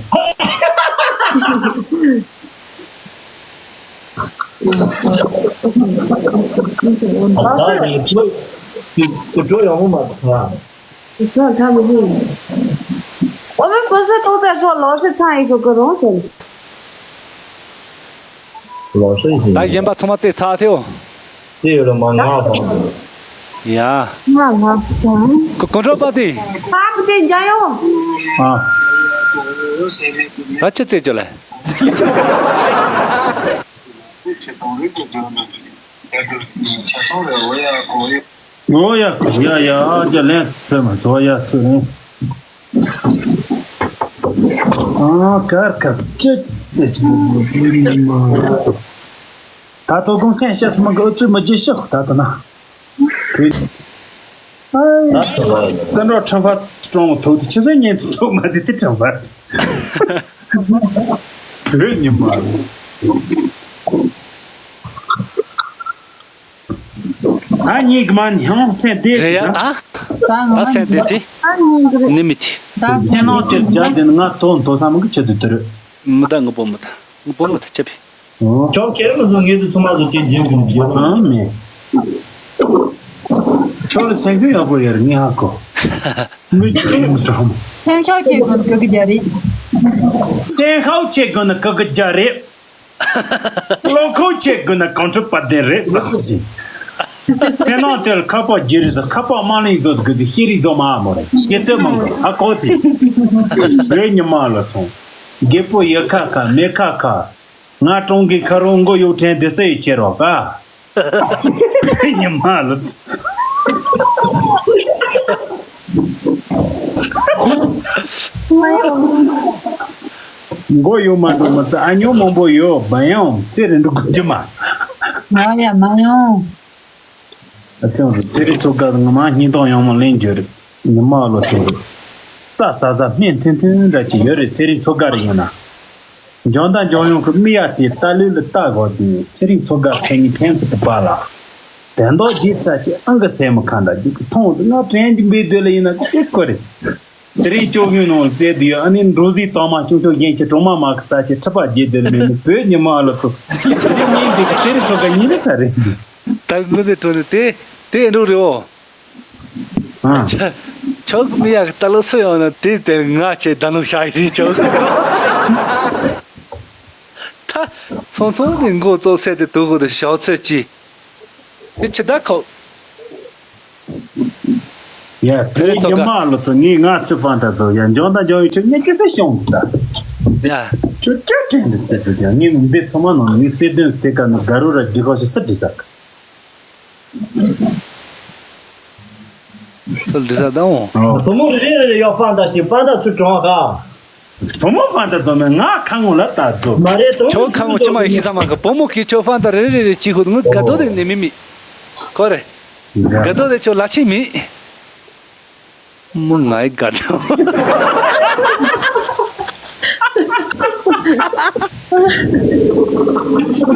ཨ་ད་ནི་ཁོ་ཁོ་འགྲོ་ཡོང་མ་ཐག 你看他们用的。我们不是都在说老是唱一首歌，荣神。老是一首。ད་གཞན་པ་ཚང་མ་རྩེ་ཚར་ཐལ། རྩེ་ཡོད་ལ་མ་ང་དང་། ཡ། ང་ང་དང་། ཁོ་ཁོང་ཁྲོ་པ་དེ། ཕ་བུ་དེ་འཇའ་ཡོང་། ཨ། ད་ཅི་རྩེ་རྒྱུ་ལས། ཨོ་ཡ་ཁོ་ཡ་ཡ་ཨ་ཅག་ལན་ཚོད་མ་ཚོ་ཡ་ཚོད་རིང་། ཨ་ཀར་ཀར་ཅི་ཅི་ཅི་ད་དོ་གུང་སེང་ཤ་སི་མ་གི་ཨུ་ཚུགས་མི་བརྗེད་ཤོག་ད་དོ་ན། ཨ་ད་འགྲོ་ཁྲམ་ཁ་ཀྲོང་ཐོག་ཏུ་ཆུ་ཚོད་ཉན་ཚུལ་ཐོག་མ་དེ་དེ་ཁྲམ་ཁ། བོད་ཉི་མ། ཨ་ཉིག་མ་ནི་ཧང་སེ་དེ་རེད་ཡ་ད། ད་ང་ད་སེ་དེ་དེ། ཨ་ཉིག་རེད། ནི་མི་དེ། ད་ཁྱེད་ནང་དེ་རྒྱ་དེ་ང་དོ་དོ་ས་མི་གི་ཆེད་དུ་དེ་རེད། མི་ད་ངུ་པོ་མི་ད་ངུ་པོ་མི་ད་ཆེ་བི། ཨོ། ཁྱོད་ཁྱེད་མི་བཟོ་ངེད་དུ་ཚང་མ་བཟོ་ཁྱེད་རྒྱུན་གྱི་རྒྱུ་རང་མེད། ཁྱོད་ལ་སེམས་ཤུགས་ཡག་པོ་ཡོད་རེད་ངས་ཧ་གོ། མི་རྒྱུན་གྲོང་། སེམས་ཤུགས་ཆེ་དགོས་ཀི་ཀི་རྒྱ་རེད། སེམས་ཤུགས་ཆེ་དགོས་ན་ཀི་ཀི་རྒྱ་རེད། བློ་ཁོག་ཆེ་དགོས་ན་གངས་ཁྲོད་དཔལ་ལྡན་རེད་ཙམ་ཞིག་དེ་ནང་དེར་ཁ་པར་བརྗེ་རེས་དང་ཁ་པར་དམར་ལེན་བཟོ་དགོས་ཚེ་ཤེས་རིག་བཟོ་མ་མོ་རེད་ཤེས་ཚོད་མང་གི་ཧ་གོ་དེ། བོད་ཉི་མ་ལ་ཚོང་། རྒད་པོ་ཡི་ཁ་ཁ་མེ་ཁ་ཁ། ང་གྲོང་གི་ཁ་རོ་མགོ་གཡོག་ཕྲན་དེ་སུ་ཡི་ཆེ་རོགས་ག་བོད་ཉི་མ་ལ་ཚོང་། མགོ་ཡོད་མ་འགྲོ་མ་ཚད་ཨ་ཉོ་མང་པོ་ཡོད་བ་ཡང་ཚེ་རིང་འགྲོ་དགོས་རྒྱུ་མ། མ་ཡ་མ་ཡོང་། ཨ་ཅང་ཚེ་རིང་ཚོ་ག་ང་མ་སྙིང་སྟོང་ཡང་མ་ལེན་རྒྱུ་རེད་ཉི་མ་ལོ་ཚོ་རེད། རྩྭ་ཟ་ཟ་སྨན་ཐུན་ཐུན་འདྲ་ཅིག་ཡོད་རེད་ཚེ་རིང་ཚོ་ག་རེ་ཡོད་ན། འཇང་དང་འཇང་ཡོང་གི་མི་ཡ་དེ་ལྟ་ལུས་ལ་ལྟ་དགོས་དུས་ཚེ་རིང་ཚོ་ག་ཕན་ཉིན་ཕན་ཚུན་དུ་པ་ལ། དན་རྡོ་རྗེ་ཚ་ཆེ་ཨང་གི་སེ་མོ་ཁ་འདྲ་རྒྱུག་གི་མཐོང་དུ་ང་དྲན་གྱི་འབེ་སྡོད་ལ་ཡིན་ན་ཅི་ཁོ་རེད། དེ་རིང་སྐྱོ་གུན་ནང་བཙལ་དུས་ཨ་ནི་འགྲོ་ཟིག་དང་མ་ཤོང་ཆོག་གཞན་གྱི་གྲོང་མ་མ་གི་ས་ཆེ་ཁྲི་པ་རྗེས་དེར་མེད་ནི་བོད་ཉི་མ་ཨ་ལ་ཚོ། དེ་ངས་འདི་གི་ཚེ་རིང་ཚོ་ག་ཉིན་ནི་ཚ་རེད། ད་ངུ་ནི་གྲོ་ནི་དེ་དེ་འགྲོ་རེད་འོ། ཨ། ཆ་ཆོག་མི་ཡག་ལྟ་ལོ་སུ་ཡོང་ན་དེ་དེར་ང་ཆེ་ད་ནུ་ཤ་ཡི་ཆོག་ད་ཚོང་ཚོང་དེ་མགོ་བཙོག་སེ་དེ་དུ་གོ་དེ་ཞོག་ཚོད་ཅི། དེ་ཆི་ད་ཁོ། ཡ་དེ་ཚོ་ཉི་མ་ལོ་ཚོ་ངས་ང་ཚི་ཕན་ད་ཚོ་ཡ་འཇོན་ད་འཇོན་ཡོད་ཆོག་ངས་ཅི་སེ་ཤོང་ད། ཡ། ཁྱོད་ཅི་དྲན་དེ་དེ་དེ་ཡ་ངས་འདི་ཚོ་མ་ནང་ངས་རྩེ་དོན་དེ་ཀ་ནི་དགའ་རུ་ར་རྒྱུ་ཁ་ཤོ་སི་དྲི་ས། ཚུལ་འདྲི་ས་དང་། བུ་མོ་རེ་རེ་ཡོད་ཕན་ད་ཞིག་ཕན་ད་ཚུར་གྲོངས་ཧ། བུ་མོ་ཕན་ད་དོ་མེད་ང་ཁ་ངོ་ལ་ད་རྫོགས། མ་རེད་དོ། ཁྱོད་ཁ་ངོ་ཅི་མ་ཤི་ས་མ་གི་བུ་མོ་གི་ཁྱོད་ཕན་ད་རེ་རེ་རེ་ཅི་ཁུ་ངུ་དགའ་དོ་དེ་ནི་མི་མི། ཁོ་རེ། དགའ་དོ་དེ་ཁྱོད་ལ་ཆི་མི། མོ་ངའི་དགའ་དོ།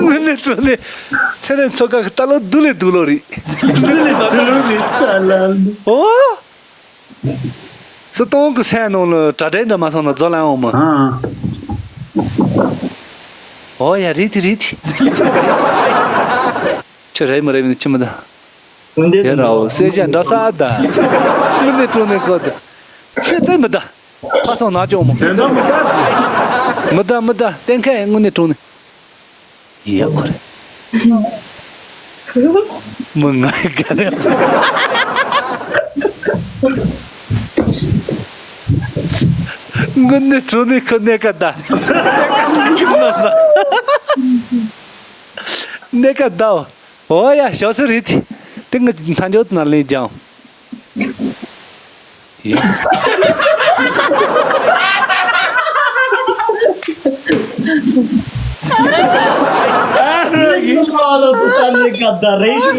ངུ་ནི་བྲོ་ནི། ཚེ་རིང་མཚོ་ཁ་གི་ལྟ་ལོ་དུ་ལེ་དུ་ལོ་རེད། དུ་ལེ་དུ་ལོ་རེད་ལ། ཨོ། སུ་སྟོང་གི་སེམས་ནང་ལ་གྲ་སྒྲིག་འདྲ་མ་སོང་ན་རྫོགས་ལ་ཡོང་མོ། ཨོ་ཡ་རིད་དི་རིད་དི། ཁྱོད་རེད་མི་རེད་མི་ཁྱི་མི་ད། དེ་རའོ་སེ་ཅན་འདྲ་ས་ད། མི་ནི་ཏུ་ནི་གོ་ད། ཁྱོད་ཚེ་མི་ད། ཁ་སང་ན་ཅོ་མོ། དེ་འདྲ་མི་ད། མི་ད་མི་ད་གཏན་ཁ་ཡང་དངོས་གནས་དྲང་གནས། ཡ་ཁོ་རེ། མི་ང་ཡི་ག་རེ། དངོས་གནས་དྲང་གནས་ཁོ་གནས་ཀ་ད། གནས་ཀ་ད། ཨོ་ཡ་ཞོ་སུ་རེད་དེ། དེ་ངི་མཐའ་མཇུག་ན་ལེན་ཀྱང་། ཡ། ད་རེ་ཞིག་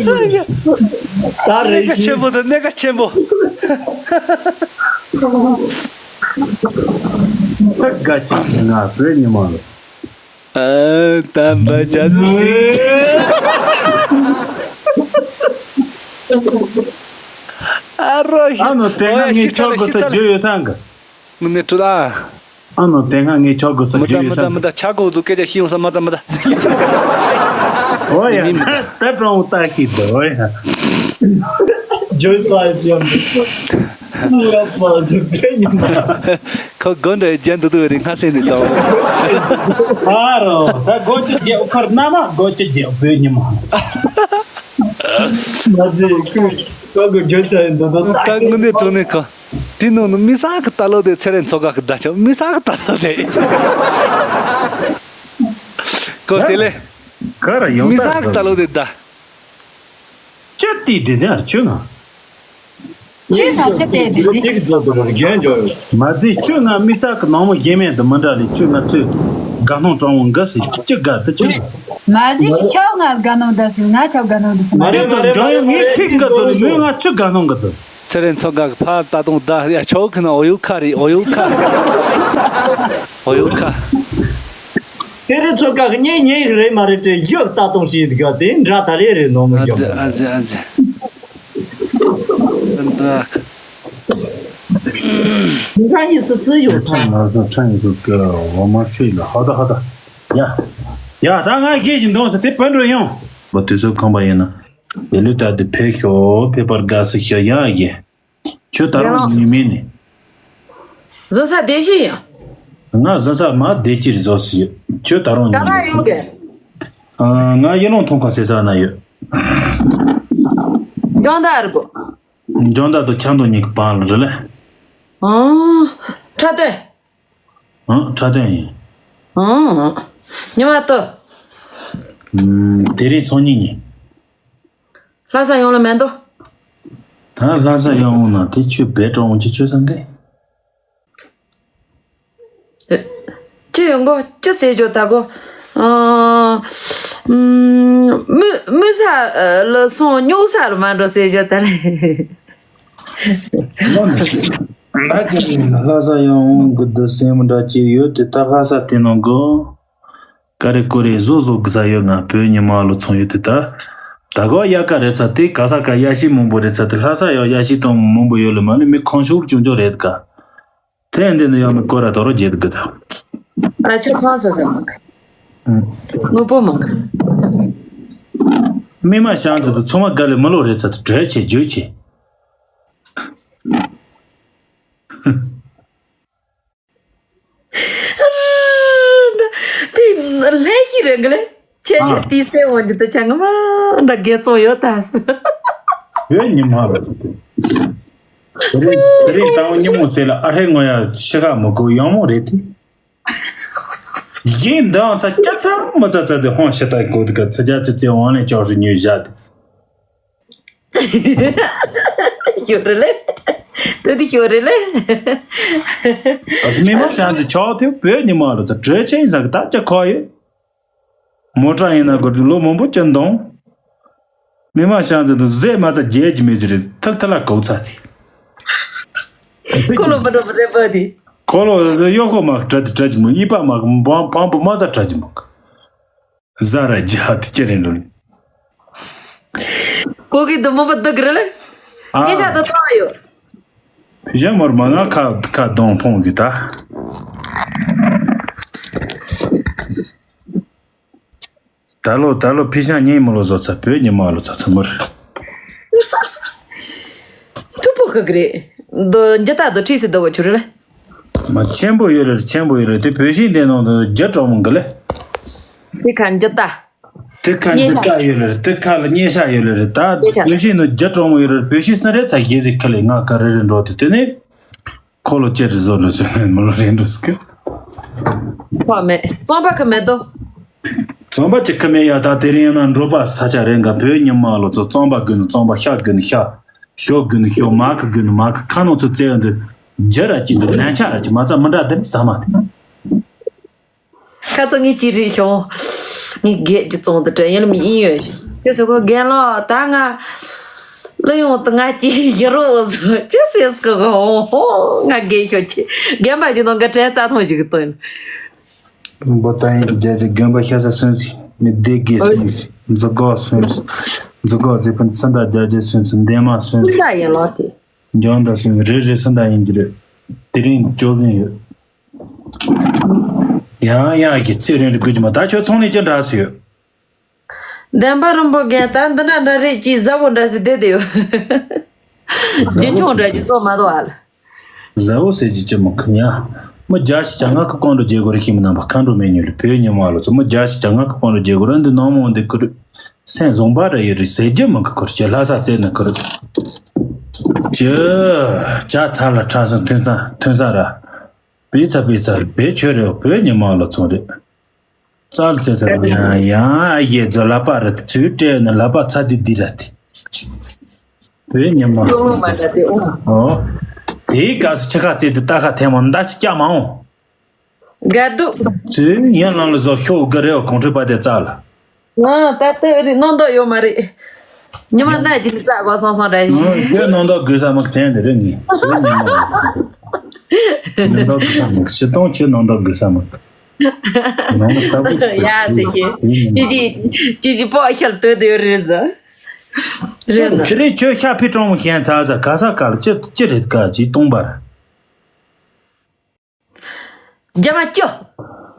ད་རེ་གནས་ཀ་ཞིག་ཆེན་པོ་དང་གནས་ཀ་ཆེན་པོ། ད་དགའ་ཆེ་ང་བོད་ཉི་མ་ལ། ཨ། དམ་པ་ཅག་ཏུ་ཏི། ཨ་རོ་ཨ་ནོ་དེ་སྔ་ངས་ཆོག་གོ་ཚ་རྒྱུ་ཡོད་སང་གི། ངུ་ནི་ཁྲུ་ཨ། ཨ་ནོ་དེ་སྔ་ངས་ཆོག་གོ་ཚ་རྒྱུ་ཡོད་སང་། མི་ད་མི་ད་ཆ་གོ་དུ་སྐད་ཆ་ཤི་ཡོང་ས་མ་ད་མི་ད། ཨོ་ཡ་ད་གྲོང་ལྟ་ཤི་དོ་ཨོ་ཡ། ཇོ་ཙ་ཡོད། ཁོ་དགོན་འདྲ་རྒྱན་དུ་དུ་རིང་ཁ་སེང་ནས་དང་། ཨ་རོ་ད་དགོ་ཅི་རྒྱབ་ཁར་ན་མ་དགོ་ཅི་རྒྱབ་བོད་ཉི་མ། མ་ཟེ་ཁོ་ཁོ་གི་རྒྱུ་ཚ་ཡིན་འདུག་ད་ད་དངོས་གནས་དྲང་གནས་ཁོ། དེ་ནང་ནི་མི་ས་གི་ལྟ་ལོ་དེ་ཚེ་རིང་མཚོ་ཁ་གི་ད་ཆོག་མི་ས་གི་ལྟ་ལོ་དེ། ཁོ་དེ་ལས། ག་ར་ཡོང་མི་ས་གི་ལྟ་ལོ་དེ་ད། ཅི་ཏི་དེ་ཟེར་ཆུ་ན། ཁྱེད་ཐམས་ཅད་བལྟས་ཏེ་ནི། མ་རྩིས་ཁྱོད་ང་མི་ས་གི་ནང་མོ་ཡེ་མེད་དུ་མི་འདྲ་ལས་ཁྱོད་ང་ཚོས་དགའ་སྣང་དྲང་བོ་འགའ་ཟིག་ཅི་དགའ་དུ་ཁྱོད། མ་གཞི་ཁྱོད་ང་དགའ་སྣང་འདྲ་ཟིག་ང་ཁྱོད་དགའ་སྣང་འདྲ་ཟིག་མ་རེད། དེ་ཚོ་འཇོན་ཡོད་ངས་ཐིག་འགའ་ཚོ་ལ་མོས་ང་ཚོས་དགའ་སྣང་གི་དུ། ཚེ་རིང་མཚོ་འགག་གི་ཕར་ལྟ་སྟངས་ད་ཡ་ཆོག་གི་ན་འོ་ཡུ་ཁ་རེད་འོ་ཡུ་ཁ། འོ་ཡུ་ཁ། ཚེ་རིང་མཚོ་འགག་གི་ངས་ཉེ་ཡིག་རེད་མ་རེད་དྲན་ཡོད་ལྟ་སྟངས་ཞིག་གི་དེ་འདྲ་ད་ལེ་རེད་ནོ་མི་ཨ་ཙི་ཨ་ཙི་ཨ་ཙི། འདྲ། ཁྲ་ཡིན་སི་སི་ཡོད་ཁྲ་ཁྲ། ང་ཚོ་ཁྲ་ཡིན་སི་སི་འོ་མ་ཧྲི་ལ་ཧ་ད་ཧ་ད། ཡ། ཡ་ད་ང་སྐད་ཞིག་འདོན་ཟེར་དེ་བོད་འགྲོ་ཡོང་། བ་དུས་ཚོད་ཁོམ་པ་ཡིན་ན། དེ་ལུས་ལྟར་དུ་ཕེབས་ཤོག་ཕེབས་པར་དགའ་བསུ་ཞུ་ཡ་ཡེ། ཁྱོད་ད་རུང་ཉི་མིན་ནི། གཟན་ས་བདེ་ཞིག་ཡིན། ང་གཟན་ས་མ་བདེ་ཅིར་བཟོ་སི་ཡོད། ཁྱོད་ད་རུང་ཉི་ག་པར་མིན་ཡོང་གི། ཨ། ང་ཡེ་ལོང་ཐོང་ཁ་སེ་ས་ན་ཡོད། འཇོན་ད་རི་གོ། འཇོན་ད་དུ་ཆང་དུ་ཉིག་པང་ལ་རི་ལེ། ཨང་། ཁྲ་སྟོན། ཨང་། ཁྲ་སྟོན་ཡིན། ཨང་། ཉི་མ་ཏོ། ཨུམ། དེ་རིང་སང་ཉིན་ཡིན། ལྷ་ས་ཡོང་ལ་མེད་འདུག་ད་ལྷ་ས་ཡོང་ན་དེ་ཁྱོད་བེད་སྤྲོ་འོང་ཅི་ཆོད་སང་གི། ཅི་ཡོང་གོ་ཅི་ཟེར་ཞོ་ད་གོ། ཨ། ཨུམ། མུ་མུ་ས་ལ་སོང་ཉོ་ས་ལ་མ་འགྲོ་ཟེར་ཞོ་ད་ལེ། ང་གི་ལྷ་ས་ཡོང་གི་འདུག་སེམས་འདྲ་ཅིག་ཡོད་དེ་ད་ལྷ་ས་དེ་ནང་གི། ཀ་རེ་ཀོ་རེ་བཟོ་བཟོ་གི་ས་ཡོད་ང་བོད་ཉི་མ་ལོ་ཚོང་ཡོད་དེ་ད། ད་གོ་ཡ་ཀ་རེད་ཚ་དེ་ག་ས་ག་ཡ་ཤི་མང་པོ་རེད་ཚ་དེ་ལྷ་ས་ཡོ་ཡ་ཤི་དང་མང་པོ་ཡོད་ལ་མ་ནི་མི་ཁོང་ཤུགས་ཅུང་ཅུང་རེད་ག་དེ་འདི་ནི་ཡོ་མི་ཀོ་ར་དོ་རོ་རྗེད་གི་ད། ཨ་ཆུ་ཁང་སོ་སོ་མ་ག་ཨུ། དངོས་པོ་མ་ག་མི་མ་ཤང་ཚ་དེ་ཚོང་མ་ག་ལེ་མི་ལོ་རེད་ཚ་དེ་གྲོས་ཆེ་རྒྱུ་ཆེ། དེ་ལྷན་ཞིག་རེད་གི་ལེ། ཁྱེད་ཀྱི་ཨ། དེའི་སེམས་འོང་རྒྱུ་དུ་ཆ་ང་མ་འདྲ་དགེ་ཚོགས་ཡོད་ད། ཡོད་ཉི་མ་རེད་ཚེ་དེ། དེ་རིང་དེ་རིང་དང་ཉི་མོ་ཟེར་ལ་ཨ་ཧྲེ་ངོ་ཡ་ཤི་ཁ་མི་གོ་ཡང་མོ་རེད་དེ། གཞན་འདང་ཚ་སྐྱ་ཚ་མི་ཚ་ཚ་དེ་ཧོན་ཤི་ཏ་གོ་དེ་ག་ཚ་རྒྱ་ཚ་ཚེ་དབང་ལས་ཅོག་ཧྲི་ཉོས་བཞག་དེ། ཡོད་རེད་ལེ། དེ་དེ་ཤོར་རེད་ལེ། ཨ་མི་མང་ཤང་ཚི་ཆོག་དེ་བོད་ཉི་མ་ལོ་ཚ་གྲོས་ཆེན་ཡིན་ས་གི་ད་ཅི་ཁོ་ཡོད། མོ་ཊ་ཡིན་ན་གོ་ལོ་མང་པོ་ཅི་འདོང་། མི་མང་ཤང་ཚི་དུ་ཟས་མ་ཚ་རྒྱལ་གྱི་མི་ཚི་རེད་ཐལ་ཐལ་ལ་གོ་ཚ་དེ། ཁོ་ལོ་མ་འགྲོ་མ་རེད་པ་དེ། ཁོ་ལོ་གཡོ་ཁོ་མ་གྲ་དེ་གྲ་གྱི་མོ་ཡིད་པ་མ་གི་འབང་འབང་པོ་མ་ཚ་གྲ་གྱི་མོ་གི། ཟ་ར་རྒྱ་དེ་ཅི་རེད་འགྲོ། ཀོ་ཀི་དུ་མོ་པ་དུ་གི་རེད་ལེ། ཨ། ཉེ་ཆ་དུ་ཏང་ཡོད། གཞན་མོར་མ་ན་ཁ་ཁ་གདོང་ཕོང་གི་ད། ད་ལོ་ད་ལོ་ཕི་ཤང་ཉིན་མོ་ལོ་བཟོ་ཚ་བོད་ཉི་མ་ལོ་ཚ་ཚ་མོར། ཐུ་པོ་ཁ་གི་རེད། དོ་འཇ་ད་དོ་ཁྲིས་སི་དོ་བ་ཆུ་རེད་ལེ། མ་ཆེན་པོ་ཡོད་རེད་ཆེན་པོ་ཡོད་རེད་དེ་བོད་ཤིང་དེ་ནང་དུ་རྒྱ་གྲོགས་མོ་འགི་ལེ། དེ་ཁ་འཇ་ད། དེ་ཁ་འདི་ཀ་ཡོད་ལེ་རེད་དེ་ཁ་ལ་སྙེ་ཤ་ཡོད་ལེ་རེད་ད། སྙེ་ཤ། བོད་ཤིང་ནི་རྒྱ་གྲོགས་མོ་ཡོད་རེད་བོད་ཤིང་སུ་རེད་ཚ་ཞེས་ཟིག་ཁ་ལས་ང་ཀ་རེ་རེ་འགྲོ་དེ་དེ་ནི། ཁོ་ལོ་ཅེ་རི་བཟོ་རུ་སོན་ནས་མི་ལོ་རེ་འགྲོ་སྐད། ཁོ་མེད་རྩོམ་པ་ཁ་མེད་དོ། རྩོམ་པ་ཅི་ཁ་མེད་ཡ་ད་དེ་རིང་ཡང་ན་འགྲོ་པ་ས་ཆ་རེ་འགའ་བོད་ཉི་མ་ལོ་ཚོ་རྩོམ་པ་དགོས་ནི་རྩོམ་པ་ཤ་དགོས་ནི་ཤ། ཤོ་དགོས་ནི་ཤོ་མ་ཁ་དགོས་ནི་མ་ཁ་ཁ་ནོ་ཚོ་བཙལ་ཡོང་དུས། རྒྱ་ར་ཅི་འདུག་ལན་ཆ་ར་ཅི་མ་རྩ་མི་འདྲ་དེ་ནི་ཟ་མ་དེ། ཁ་ཚ་ངས་ཅི་རིག་བྱུང་། ངས་སྒེར་གྱི་བཙོང་དུ་དྲན་ཡིན་ལ་མི་ཡིན་ཡོད་ཅེས་སོ་ཁོ་རྒན་ལགས་ད་ང་གླུ་ཡོང་དུ་ང་ཅི་ཡི་རོགས་བཟོ་ཅི་སེ་སྐུ་གོ་ཧོ་ཧོ་ང་རྒན་ཤོད་ཅི་རྒན་པ་ཅི་དང་འགའ་དྲན་རྩ་ཐང་ཞིག་གི་སྟོན། འབོ་ད་ཡིན་གྱི་རྒྱ་ཆེ་རྒན་པ་ཤ་ས་སོན་སི་མི་སྡེ་དགེ་སོན་སི་མཛུ་གོ་སོན་སི་མཛུ་གོ་ཚེ་ཕན་སུན་ད་རྒྱ་ཆེ་སོན་སི་འདན་མ་སོན་སི་ཡིན་ལགས་དེ། འཇོན་ད་སོན་སི་རེ་རེ་སུན་ད་ཡིན་གྱི་རེད། དེ་རིང་སྐྱོ་གིན་ཡོད། ཡང་ཡང་གི་ཚེ་རིང་རི་དགོས་ཀྱི་མ་ད་ཁྱོད་ཚོང་ལས་ཅི་འདྲ་སུ་ཡོད། བདེན་པ་རིན་པོ་རྒན་ད་འདི་འདྲ་འདྲ་རེད་ཅིག་ཟ་བོ་འདྲ་སི་བསྡད་དེ་ཡོད། རྒྱུན་འཁྱོངས་འདྲ་ཅིག་བཟོ་མ་གཏོགས་ཨ་ལ། ཟ་བོ་ཟེར་གྱི་ཅི་མོ་ཁ་ཉ། མི་བརྒྱ་ཞིག་བྱ་ང་ཁ་ཀོང་འགྲོ་རྒྱལ་སྒོ་རེ་ཤི་མི་རྣམ་པ་མཁའ་འགྲོ་མེ་ཉུལ་ལ་བོད་ཉི་མ་ལོ་ཚོ་མི་བརྒྱ་ཞིག་བྱ་ང་ཁ་ཀོང་འགྲོ་རྒྱལ་སྒོ་རེ་འདི་ནང་མོ་འདི་ཁུ་རུ། སེམས་བཟང་པ་ར་ཡོད་རེད་ཟེར་རྒྱུ་མི་གི་ཁུར་ཅེ་ལྷ་ས་རྩེ་ནི་ཁུར། ཅེ། ཇ་ཚ་ལ་ཁྲ་སོང་ཐུན་ས་ཐུན་ས་ར། པི་ཚ་པི་ཚ་བེ་ཆོས་རེ་བོད་ཉི་མ་ལོ་ཚོང་རེད། ཙལ་ཙེ་ཙ་ཡང་ཡང་ཨ་ཡེ་ཛོ་ལ་པ་ར་དེ་ཚུལ་སྤྲད་ནི་ལ་པ་ཚ་དི་དི་ར་དེ། བོད་ཉི་མ་ལོ་ཚོང་མ་འདྲ་དེ་ཨོ། ཨོ། དེའི་སྐབས་སུ་ཆ་ཁ་རྩེ་དི་ཏ་ཁ་ཐལ་མོ་མདའ་ཞིག་སྐྱ་མ་འོང་། དགའ་སྡུག་ཚུལ་ཡན་ལམ་ལ་བཟོ་ཤོག་དགའ་རེ་བ་གོང་ཁྲོས་པ་དེ་ཙལ། ང་ད་ལྟ་རི་སྣང་དོགས་ཡོད་མ་རེད། ཉི་མ་ཡང་ན་ཅི་ནི་རྩ་གོ་སང་སང་འདྲ་ཞིག་ཁྱོད་སྣང་དོགས་དགོས་ས་མ་དྲན་དེ་རེད་ངས་ཁྱོད་ཉི་མ་སྣང་དོགས་དགོས་ས་མ་ཤི་སྟོང་ཁྱོད་སྣང་དོགས་དགོས་ས་མ་ནང་ལ་ལྟ་བུ་ཅིག་ཡ་ཟེར་གི་ཅི་ཅི་ཅི་ཅི་པོ་ཤལ་ལྟོས་དེ་ཡོད་རེད་ཟ་རེད་ན། དེ་རིང་ཁྱོད་ཤ་ཕི་གྲོང་མོ་ཤན་ཚ་ཟ་ག་ས་ག་ལ་ཅི་ཅི་རེད་ག་ཅི་སྟོང་པར། རྒྱ་མ་ཅོ།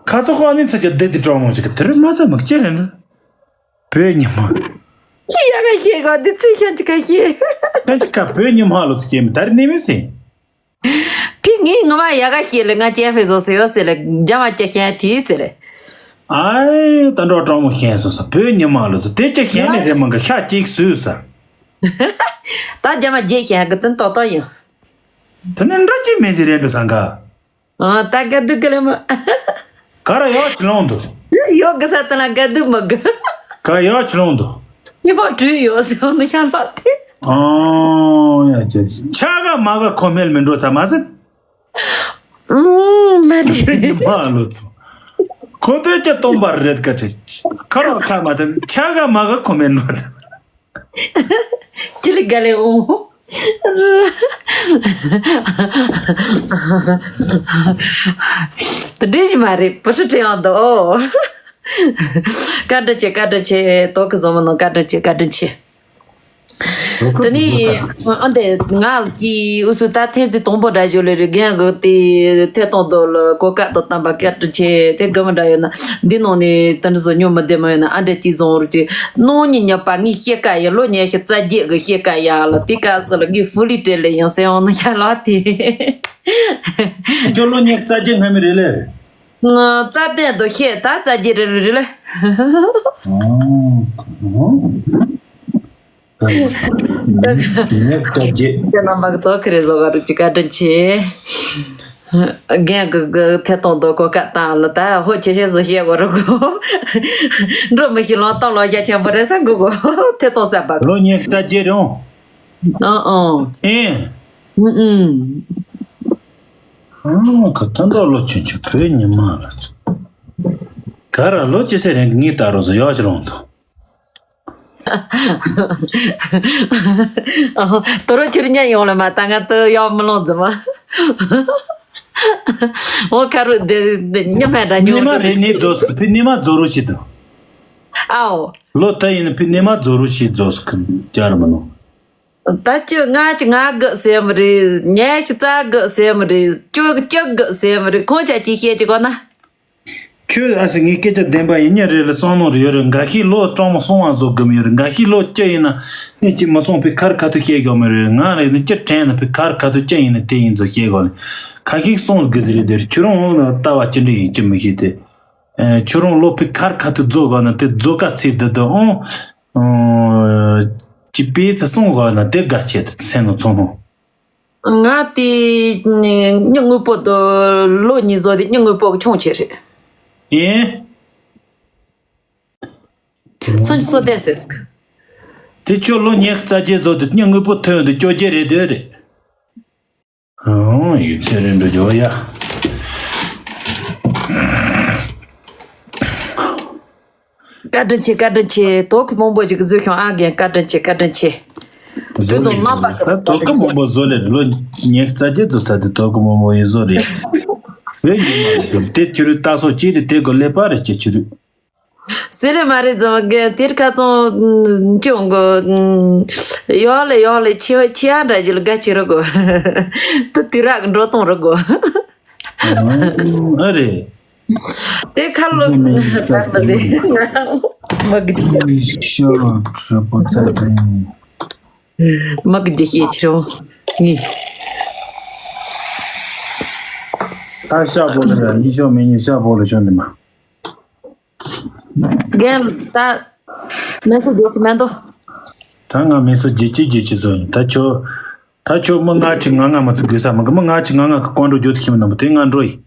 ཁ་ཚོ་ཁོ་ནི་ཚ་ཅི་བདེ་བདེ་གྲོགས་མོ་ཅིག་གི་དེར་མ་ཚ་མི་ཅི་རེད་འགྲོ། བོད་ཉི་མ། ཅི་ཡ་ག་ཤེས་གོ་འདི་ཚོས་ཤན་ཅི་ག་ཤེས། ཤན་ཅི་ག་བོད་ཉི་མ་ལོ་ཚོ་སྐྱེས་མི་དར་ནི་མི་སྲིད། ཕི་ངའི་ངོ་མ་ཡ་ག་ཤེས་ལེ་ང་ཅན་ཕེ་བཟོ་སེ་ཡོད་སེ་ལེ་རྒྱ་མ་ཅི་ཤན་དེ་སེ་ལེ། ཨའི་ད་འགྲོ་གྲོགས་མོ་ཤན་སོ་ས་བོད་ཉི་མ་ལོ་ཚོ་དེ་ཅི་ཤན་ནི་རེད་མ་ག་ཤ་ཅིག་སུས་ས། ད་རྒྱ་མ་རྒྱས་ཤན་གི་དོན་ཏོག་ཏོ་ཡིན། དེ་ནི་འདྲ་ཅི་མེད་ཟེར་རེད་འགྲོ་ས་འགའ། ཨ་ད་དགའ་སྡུག་གི་ལེ་མ། ག་ར་ཡོག་ཆི་ལོང་དུ། ཡོག་གི་ས་དེ་ན་དགའ་སྡུག་མ་གི། ག་ཡོག་ཆི་ལོང་དུ། ཉི་མ་དྲུག་ཡོག་སི་ཧོ་ནི་ཤ་ལ་དེ། ཨོ་ཡ་ཅེ་ཆ་ག་མ་ག་ཁོ་མེལ་མི་འགྲོ་ཚ་མ་ཟེར། ཨུམ་མ་རེད། མ་ལོ་ཚོ། ཁོ་ཏོ་ཅ་སྟོང་པར་རེད་ཀ་ཅེ། ཁ་རོག་ཁ་མ་དེ་ཆ་ག་མ་ག་ཁོ་མེལ་འགྲོ་ཚ། ཅི་ལི་ག་ལེ་འོང་། དེ་འདྲ་ཞིག་མ་རེད་པུ་ཧྲི་ཁྲེ་ཡང་དོ། བཀའ་དྲིན་ཆེ་བཀའ་དྲིན་ཆེ་ཏོག་གི་བཟོ་མ་ནང་བཀའ་དྲིན་ཆེ་བཀའ་དྲིན་ཆེ། དེ་ནི་ཨ་འདི་ང་ཀྱི་ཨུ་སུ་ད་ཐེན་ཙི་དང་པོ་འདྲ་བཞོ་ལེ་རི་རྒན་གི་དེ་ཐེ་གཏོང་དོ་ལ་གོ་སྐབས་དང་བསྟན་པ་བཀའ་དྲིན་ཆེ་དེ་དགའ་མ་འདྲ་ཡོད་ན་འདི་ནང་ནས་དེ་འདྲ་བཟོ་ཉོ་མི་བདེ་མ་ཡོད་ན་ཨ་འདྲ་ཅིག་བཟོ་རུ་ཅིག་ནང་ཉིད་ཉམས་པ་ངའི་ཤེལ་ཀ་ཡི་ལོ་ཉི་ཤུ་རྩ་བརྒྱད་གི་ཤེལ་ཀ་ཡ་ལ་དེ་སྐབས་སུ་ལ་ངའི་ཧྥུ་ལི་སྤྲད་ལེ་ཡང་སེ་འོང་ན་ཤ་ལ་དེ། ཁྱོད་ལོ་ཉི་ཤུ་རྩ་བརྒྱད་སྔ་མི་རེད་ལེ། རྩ་བརྟན་དུ་ཤེས་ད་རྩ་བརྒྱད་རེ་རེ་རེ་ལེ། ཉི་ཤུ་རྩ་བརྒྱད། ཁྱེད་རྣམ་པ་གི་ཏོག་ཁི་རེ་བཟོ་ག་རུ་ཅི་བཀའ་དྲིན་ཆེ། རྒན་གི་གི་ཐད་གཏོང་དུ་གོ་སྐབས་བཏང་ལ་ད་ཧོ་ཆེ་ཤེས་བཟོ་ཤེས་གོ་རུ་གོ། འགྲོ་མི་ཤེས་ལོང་གཏོང་ལོ་རྒྱ་ཆེན་པོ་རེད་ས་གོ་གོ་ཐད་གཏོང་ས་པ་གོ། ལོ་ཉི་ཤུ་རྩ་བརྒྱད་རེད་འོང་། ཨང་ཨང་། ཨེ། ཨུ་ཨུ། ཨང་ག་ད་འདྲ་ལོ་ཆུང་ཆུང་བོད་ཉི་མ་ལ། ག་ར་ལོ་ཅི་སེ་རེད་ངའི་ལྟ་རོགས་ཟེར་ཡག་ཅི་རུང་དང་། ཨོ། དོ་རོ་ཁྱོད་ཉན་ཡོང་ལ་མ་ད་ང་ཏི་ཡག་མི་ལོང་ཟེར་མ། ཨོ་ཁ་རུ་དེ་དེ་ཉི་མ་འདྲ་ཉོ་ནི་མ་རེད་ནི་རྫོགས་སུ་ཕི་ནི་མ་རྫོགས་རུ་ཞིག་ཏུ། ཨའོ། ལོ་ད་ཡིན་ཕི་ནི་མ་རྫོགས་རུ་ཞིག་རྫོགས་སུ་ཁུ་ཅར་མི་ནོ། ད་ཅི་ང་ཅི་ང་དགུ་ཟེར་མི་རེད། ཉལ་ཤི་རྩ་དགུ་ཟེར་མི་རེད། ཅོ་ཅི་དགུ་ཟེར་མི་རེད། ཁོང་ཆ་ཅི་བཤད་ཅི་གོ་ན། ཁྱོད་ཨ་སི་ངའི་སྐད་ཆ་བདེན་པ་ཡིན་ཉེ་རེད་ལ་བསམ་བློ་རེ་ཡོད་རེད། འགའ་ཤས་ལོ་གྲངས་མ་སོང་བ་བཟོ་དགོས་མི་ཡོད་རེད། འགའ་ཤས་ལོ་ཅི་ཡིན་ན་ནི་ཅི་མ་སོང་ཕི་ཁར་ཁ་ཐུག་བཤད་དགོས་མི་རེད། ང་རེད་ནི་ཅི་དྲན་ན་ཕི་ཁར་ཁ་ཐུག་ཅི་ཡིན་ན་དེ་ཡིན་ཚོ་བཤད་དགོས་ལ་ཁ་ཤས་སོང་དགོས་ཟེར་རེད། དེར་ཁྱོད་རང་ལ་ལྟ་བ་ཅི་འདྲ་ཡིན་ཅི་མི་ཤེས་ཏེ། ཨེ། ཁྱོད་རང་ལོ་ཕི་ཁར་ཁ་ཐུག་རྫོགས་དགོས་ན་དེ་རྫོགས་ཀ་ཚེ་འདི་དུ་ཨང་། ཅི་པེ་ཚེ་སོང་དགོས་ན་དེ་དགའ་ཆེད་དུ་ཚེ་ནོ་ཚོང་ཧོ། ང་དེ་ཉི་དངོས་པོ་དུ་ལོ་གཉིས་བཟོ་དེ་ཉི་དངོས་པོ་གི་ཆུང་ཆེ་རེད། ཨེ། སང་ཉིན་སོ་བདེ་ཟེར་སྐ། དེ་ཁྱོད་ལོ་ཉི་ཤུ་རྩ་བརྒྱད་བཟོ་དེ་ཉི་དངོས་པོ་ཐོན་དུ་བཅོ་བརྒྱད་རེད་དེ་རེད། ཨང་ཡོད་ཚད་རེད་འགྲོ་རྒྱུ་ཡ། བཀའ་དྲིན་ཆེ་བཀའ་དྲིན་ཆེ། དོ་ཁུ་མང་པོ་ཞིག་བཟོས་ཤོང་ཨ་རྒན། བཀའ་དྲིན་ཆེ་བཀའ་དྲིན་ཆེ། བཟོས་དང་རྣམ་པ་ཀུན་ལ་བཀའ་དྲིན་ཆེ། མང་པོ་བཟོ་ལེ་ལོ་ཉི་ཤུ་རྩ་བརྒྱད་བཟོ་ཚར་དུས་དོ་ཁུ་མང་པོ་ཡིན་བཟོ་རེད། བོད་ཡིན་མ་རེད་དེ་ཁྱོད་རུ་ལྟ་སོགས་ཅི་རེད་དེ་གོ་ལེ་པ་རེད་ཅེ་ཁྱོད་རུ། ཟེར་རེ་མ་རེད་ཙང་གི་དེར་ཁ་ཚང་ཅུང་གོ། ཡོག་ལེ་ཡོག་ལེ་ཆེ་ཆེ་ཡ་འདྲ་ཞིག་ལ་དགའ་ཆེ་རོ་གོ། དུ་དུ་རག་འགྲོ་གཏོང་རོ་གོ། ཨ་རེད། དེ་ཁ་ལོ་ད་མ་ཟེར། མ་གི་ཤ་གྲུ་པོ་ཚ་དང་། མ་གི་ཤེས་ཆེ་རོ་ངི། ད་ཤ་པོ་ལ་ཡ་ཡི་ཤོ་མི་ཉི་ཤ་པོ་ལ་ཤོ་ནི་མ། རྒན་ད། མེ་སོ་རྒྱལ་གྱི་མེ་འདོ། ད་ང་མེ་སོ་རྒྱལ་གྱི་རྒྱལ་གྱི་བཟོ་ཡིན། ད་ཁྱོད། ད་ཁྱོད་མི་ལྔ་ཁྲི་ང་ལྔ་མ་ཚུགས་དགོས་ས་མི་གི་མི་ལྔ་ཁྲི་ང་ལྔ་གི་ཀོང་འགྲོ་རྒྱུ་དེ་ཁྱིམ་ནང་པ་དེ་ང་འགྲོ་ཡིན།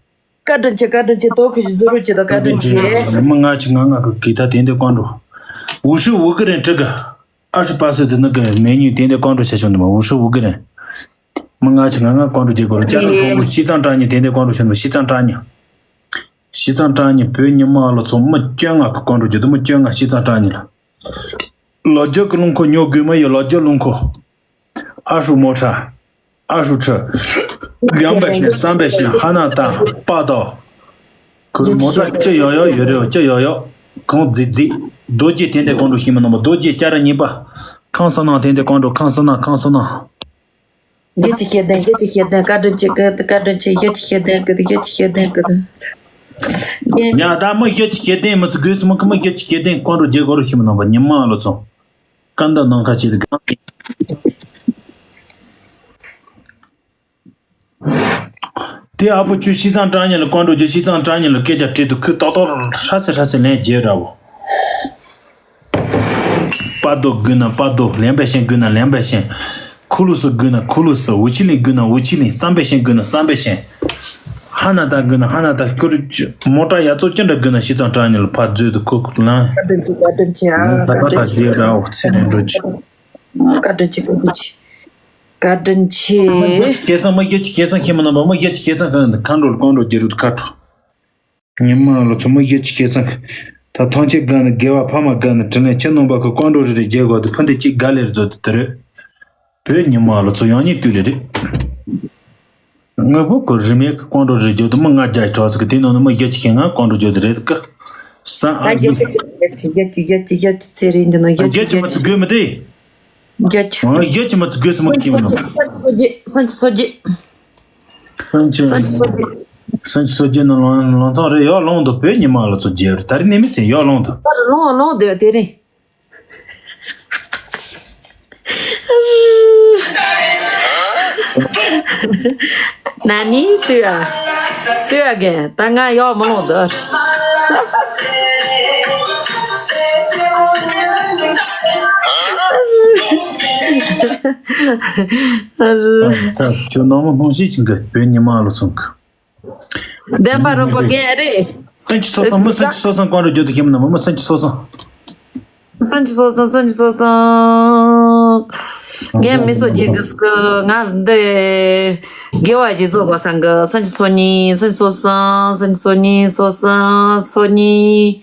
བཀའ་དྲིན་ཆེ་བཀའ་དྲིན་ཆེ། དོ་ཁུ་ཞིག་བཟོ་རོགས་བྱེད་དོ། བཀའ་དྲིན་ཆེ། མི་ལྔ་ཁྲི་ང་ལྔ་གི་གི་ད་དེ་འདྲ་ཀོང་འགྲོ། ཝུ་ཧྲི་ཝུ་གི་རེན་ཁྲི་གི། ཨ་ཧྲི་པ་སི་དེ་ནི་གི་མེ་ཉུ་དེ་འདྲ་ཀོང་འགྲོ་བྱ་ཆོག་འདི་མ་ཝུ་ཧྲི་ཝུ་གི་རེན། མི་ལྔ་ཁྲི་ང་ལྔ་ཀོང་འགྲོ་རྒྱུ་གོ་རོ་ཅ་ར་ཀོང་བུ་ཤི་ཙང་ཀྲང་ཉི་དེ་འདྲ་ཀོང་འགྲོ་བྱ་ནི་ཤི་ཙང་ཀྲང་ཉི། ཤི་ཙང་ཀྲང་ཉི་བོད་ཉི་མ་ལོ་ཚོ་མི་བཅོ་ལྔ་གི་ཀོང་འགྲོ་རྒྱུ་དུ་མི་བཅོ་ལྔ་ཤི་ཙང་ཀྲང་ཉི་ལ། ལོ་རྒྱུས་ཀྱི་རླུང་འཁོར་ཉོ་དགོས་མ་ཡོད་ལོ་རྒྱུས་རླུང་འཁོར། ཨ་ཧྲུ་མོ་ཁྲ། ཨ་ཧྲུ་ཁྲི། ལིའང་པའེ་ཤིན་སང་པའེ་ཤིན་ཧ་ན་ཏ་པ་དོ། ཁོ་མོ་ཏ་ཅི་ཡོ་ཡོ་ཡོད་རེད་ཅི་ཡོ་ཡོ། ཁོང་རྫིག་རྫིག་རྡོ་རྗེ་དེ་འདྲ་ཀོང་འགྲོ་ཤི་མི་ནོ་མ་རྡོ་རྗེ་ཅ་ར་གཉིས་པ། ཁང་སང་ནང་དེ་འདྲ་ཀོང་འགྲོ་ཁང་སང་ནང་ཁང་སང་ནང་། ཡེ་ཅི་ཤེས་ལྡན་ཡེ་ཅི་ཤེས་ལྡན་བཀའ་དྲིན་ཆེ་བཀའ་དྲིན་ཆེ་ཡེ་ཅི་ཤེས་ལྡན་གི་ཡེ་ཅི་ཤེས་ལྡན་གི། ཉ་ད་མི་ཡེ་ཅི་ཤེས་ལྡན་མི་ཚུ་དགོས་སུ་མི་ཁི་མི་ཡེ་ཅི་ཤེས་ལྡན་ཀོང་འགྲོ་རྒྱལ་གོ་རུ་ཤི་མི་ནོ་མ་ཉི་མ་ལོ་ཚོ། སྐད་མདའ་ནང་ཁ་ཅིག་ལ་གང་། དེ་ཨ་ཕོ་ཁྱོད་ཤི་ཙང་ཀྲང་ཉི་ལ་ཀོང་འགྲོ་རྒྱུ་ཤི་ཙང་ཀྲང་ཉི་ལ་སྐད་ཆ་དྲིས་དུ་ཁོས་ཏོག་ཏོག་ཧྲ་སེ་ཧྲ་སེ་ལན་རྒྱལ་ར་བོ། པ་རྡོ་དགོས་ན་པ་རྡོ་ལན་པའི་ཤན་དགོས་ན་ལན་པའི་ཤན། ཁུ་ལུ་སུ་དགོས་ན་ཁུ་ལུ་སུ་ཝུ་ཆི་ལིང་དགོས་ན་ཝུ་ཆི་ལིང་བསམ་པའི་ཤན་དགོས་ན་བསམ་པའི་ཤན། ཧ་ན་ད་དགོས་ན་ཧ་ན་ད་ཁྱོད་མོ་ཊ་ཡ་ཚོ་ཅི་འདྲ་དགོས་ན་ཤི་ཙང་ཀྲང་ཉི་ལ་ཕར་འཛུལ་དུ་ཁུ་ཁུ་ལང་། བཀའ་དྲིན་ཆེ་བཀའ་དྲིན་ཆེ་ཨ་བཀའ་དྲིན་ཆེ། རྒྱལ་ར་བོ་ཚེ་རིང་འགྲོ་ཆེ། བཀའ་དྲིན་ཆེ་བཀའ་དྲིན་ཆེ། བཀའ་དྲིན་ཆེ། ཁྱེད་ཚང་མ་ཡོད་ཀྱི་ཁྱེད་ཚང་ཁྱེད་མ་ནང་པ་མ་ཡོད་ཀྱི་ཁྱེད་ཚང་ཁ་ཁ་འགྲོ་ལ་ཀོང་འགྲོ་རྒྱལ་རུ་ཁ་འགྲོ། ཉི་མ་ལོ་ཚོ་མ་ཡོད་ཀྱི་ཁྱེད་ཚང་ད་ཐང་ཆེ་དགའ་ན་དགེ་བ་ཕ་མ་དགའ་ན་དྲིན་ལན་ཁྱེད་ནང་པ་ཁ་ཀོང་འགྲོ་རེ་རེ་རྒྱལ་གོ་དུ་ཕུན་དེ་གཅིག་དགའ་ལེར་མཛོད་དུ་དེ་རེད། བོད་ཉི་མ་ལོ་ཚོ་ཡང་ཉིད་དུས་རེ་རེད། དངོས་པོ་ཁོ་རི་མེད་ཀྱི་ཀོང་འགྲོ་རེ་རྒྱུ་དུ་མི་ལྔ་བརྒྱ་གྲོགས་ཟིག་གི་དེ་ནང་ནས་མི་བརྒྱད་ཅིག་ཤེས་ང་ཀོང་འགྲོ་རྒྱུ་དུ་རེད་ཀི། ས་ཨ་ཨ་ཡ་ཡ་ཡ་ཡ་ཡ་ཡ་ཡ་ཚེ་རིང་འདི་ནང་ཡ་བརྒྱད་ཅིག་མ་ཚུགས་དགོས་མི་དེ། ཡ་ཅི། ཨ་ཡ་ཅི་མ་ཚུགས་དགོས་སུ་མི་སྐྱིད་མི་ནང་། སང་ཆི་སོ་རྒྱས་སང་ཆི་སོ་རྒྱས། སང་ཆི་སང་ཆི་སོ་རྒྱས། སང་ཆི་སོ་རྒྱས་ནང་ལོང་ལོང་ཚང་རེད་ཡོག་ལོང་དུ་བོད་ཉི་མ་ལོ་ཚོ་རྒྱས་རུ་ད་རེས་ནས་མི་ཚེ་ཡོག་ལོང་དུ། ད་རུ་ལོང་ལོང་དུ་དེ་རིང་། ན་ནི་ཏུ་ཨ། ཏུ་ཨ་གན་ད་ང་ཡོག་མ་ལོང་དུ། ཨ་ཚ་ཁྱོད་ནང་མ་སྣང་ཤེས་ཅིག་གི་བོད་ཉི་མ་ལོ་ཚོང་གི། བདེན་པ་རོགས་པ་རྒན་རེད། སེམས་ཀྱི་སོ་སོ་མི་སེམས་ཀྱི་སོ་སོ་གང་རུ་བརྗོད་དུ་ཤེས་མི་ནམ་མི་སེམས་ཀྱི་སོ་སོ། སེམས་ཀྱི་སོ་སོ་སེམས་ཀྱི་སོ་སོ། རྒན་མི་སོ་རྒྱལ་གི་སྐུ་ང་འདི་དགེ་བ་ཅིག་བཟོ་དགོས་བསམ་གི། སང་ཉིན་སོ་གཉིས། སང་ཉིན་སོ་གསུམ། སང་ཉིན་སོ་གཉིས། སོ་གསུམ། སོ་གཉིས།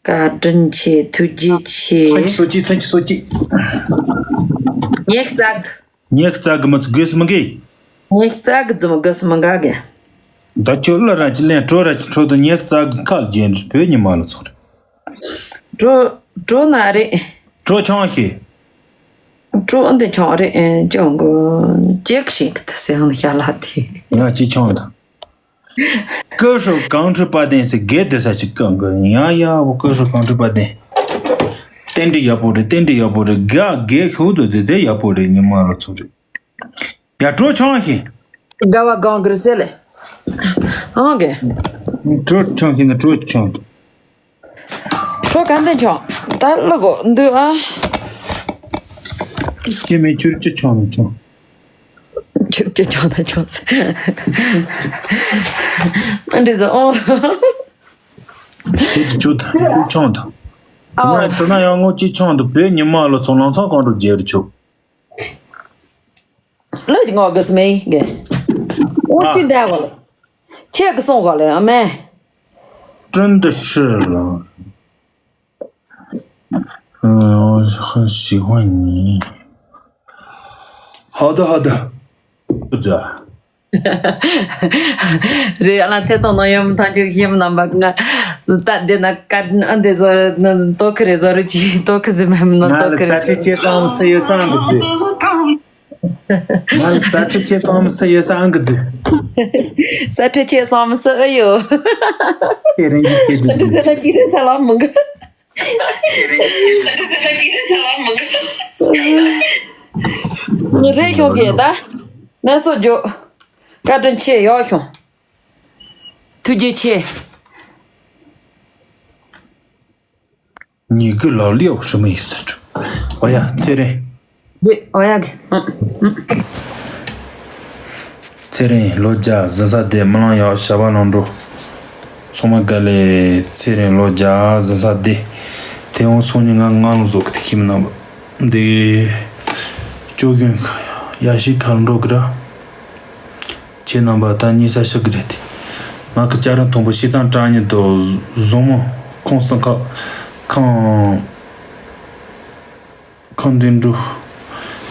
བཀའ་དྲིན་ཆེ། ཐུགས་རྗེ་ཆེ། སོ་གཅིག་སོ་གཅིག་སོ་གཅིག་ངས་བཙལ་གི། ངས་བཙལ་གི་མི་ཚོ་དགོས་སུ་མི་དགོས། ངས་བཙལ་གི་ཙམ་དགོས་སུ་མི་དགའ་གི། ད་ཁྱོད་ལ་ར་ཅི་ལན་གྲོ་ར་ཅི་འཕྲོ་དུ་ངས་བཙལ་གི་ཁ་ལ་རྒྱན་བོད་ཉི་མ་ལ་ཚོགས་རེད། གྲོ་གྲོ་ན་རེད། གྲོ་ཆང་ཤི། གྲོ་འདི་ཆང་རེད། ཨེ་ཅང་གོ་ཅེག་ཤིག་ཏུ་སེ་ཧང་ཤ་ལ་དེ། ང་ཅི་ཆང་དང་། ཀུ་ཧྲུ་གང་ཁྲི་པ་དན་སི་གེ་དེ་ས་ཅི་ཀང་གི་ཡ་ཡ་བོ་ཀུ་ཧྲུ་གང་ཁྲི་པ་དན། རྟེན་འབྲེལ་ཡག་པོ་རེད། རྟེན་འབྲེལ་ཡག་པོ་རེད། ག་གེ་ཤོག་ཚོ་དེ་དེ་ཡག་པོ་རེད། ཉི་མ་རུ་ཚོ་རེད། ཡ་གྲོ་ཆང་ཤི། དགའ་བ་གང་གིར་སེ་ལེ། ཨང་གེ། གྲོ་ཆང་ཤི་ན་གྲོ་ཆང་། གྲོ་ག་འདི་ཆང་། ད་ལོ་གོ་འདུག་ཨ། སྐྱེ་མེད་ཆུར་ཅི་ཆང་ནི་ཆང་། ཆུར་ཅི་ཆང་ནི་ཆང་ཟེར། ཨ་འདྲི་ཟེར་ཨོ། ཁྱེད་ཀྱི་ཆུ་དང་ཆང་དང་། ཨོ། ང་ཁྱོད་ན་ཡང་ངོ་ཅི་ཆང་དང་བོད་ཉི་མ་ལོ་ཚོང་ལང་ཚང་གང་འགྲོ་རྒྱལ་རུ་ཆུ། ལོས་ངོ་གི་སྨྲེ་གི། ཨོ་ཨ། ཅི་འདའ་གོ་ལེ། ཁྱེད་ཀྱི་སོང་གོ་ལེ་ཨ་མེ། 真的是了。嗯，我很喜欢你。好的，好的。不止啊。རེད། ཨ་ལ་ཐད་གཏོང་ནང་ཡོད་མི་ཐང་ཆུ་ཤེས་མི་རྣམ་པ་ང་ད་འདི་ན་ཀ་ཨ་འདི་བཟོ་ནི་ཏོ་ཁི་རེ་བཟོ་རུ་ཅི་ཏོ་ཁི་ཟི་མ་མི་ནོ་ང་ཏོ་ལ་ཁི་རེ་ས་ཁྲི་ཆེ་སོང་སི་ཡོད་སང་གི་ཚེ། ང་ལ་ས་ཁྲི་ཆེ་སོང་སི་ཡོད་སང་གི་ཚེ། ས་ཁྲི་ཆེ་སོང་སི་ཨ་ཡོ། དེ་རིང་གི་སྐད་ཨ་ཅི་ཟེར་ན་ཀི་རེ་ས་ལ་མི་གི། ངི་རེ་ཤོང་གི་ད་མེ་སོ་ཇོ། བཀའ་དྲིན་ཆེ་ཡག་ཤོང་། ཐུགས་རྗེ་ཆེ། ཉི་གི་ལོ་ལེའུ་ཧྲི་མི་ཡི་སི་ཁྲི། ཨོ་ཡ་ཚེ་རིང་། རེད་ཨོ་ཡ་གི། ཚེ་རིང་ལོ་བརྒྱ་ཟིན་ས་དེ་མི་ལང་ཡག་ཞབས་པ་ལང་འགྲོ། ཚང་མ་དགའ་ལེ། ཚེ་རིང་ལོ་བརྒྱ་ཟིན་ས་དེ། དེ་འོང་སོང་ཉི་ང་ང་ལ་བཟོ་གི་དེ་ཁྱིམ་ནང་འདི། ཅོ་གུན་ཡ་ཤི་ཁར་འགྲོ་གི་ར། ཁྱེད་རྣམ་པ་ད་གཉིས་ས་ཤི་གི་རེད་དེ། ང་གི་ཅ་ར་མཐོན་པོ་ཤི་ཚང་དྲང་ཉིད་དུ་བཟོ་མོ་ཁོང་སང་ཁ་ཁང་ཁང་འདི་འགྲོ།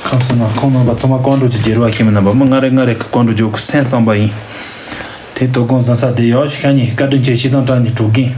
ཁང་སང་ན་ཁོང་རྣམ་པ་ཚང་མ་ཀོང་འགྲོ་གྱི་རྒྱལ་བ་ཤི་མི་རྣམ་པ་མི་ང་རེ་ང་རེ་གི་ཀོང་འགྲོ་རྒྱུ་གི་སེམས་བསམ་པ་ཡིན། དེ་དོ་དགོང་ཟང་ས་དེ་ཡག་ཤི་ཤ་ཉི་བཀའ་དྲིན་ཆེ་ཤི་ཚང་དྲང་ཉིད་དྲུག་གིན།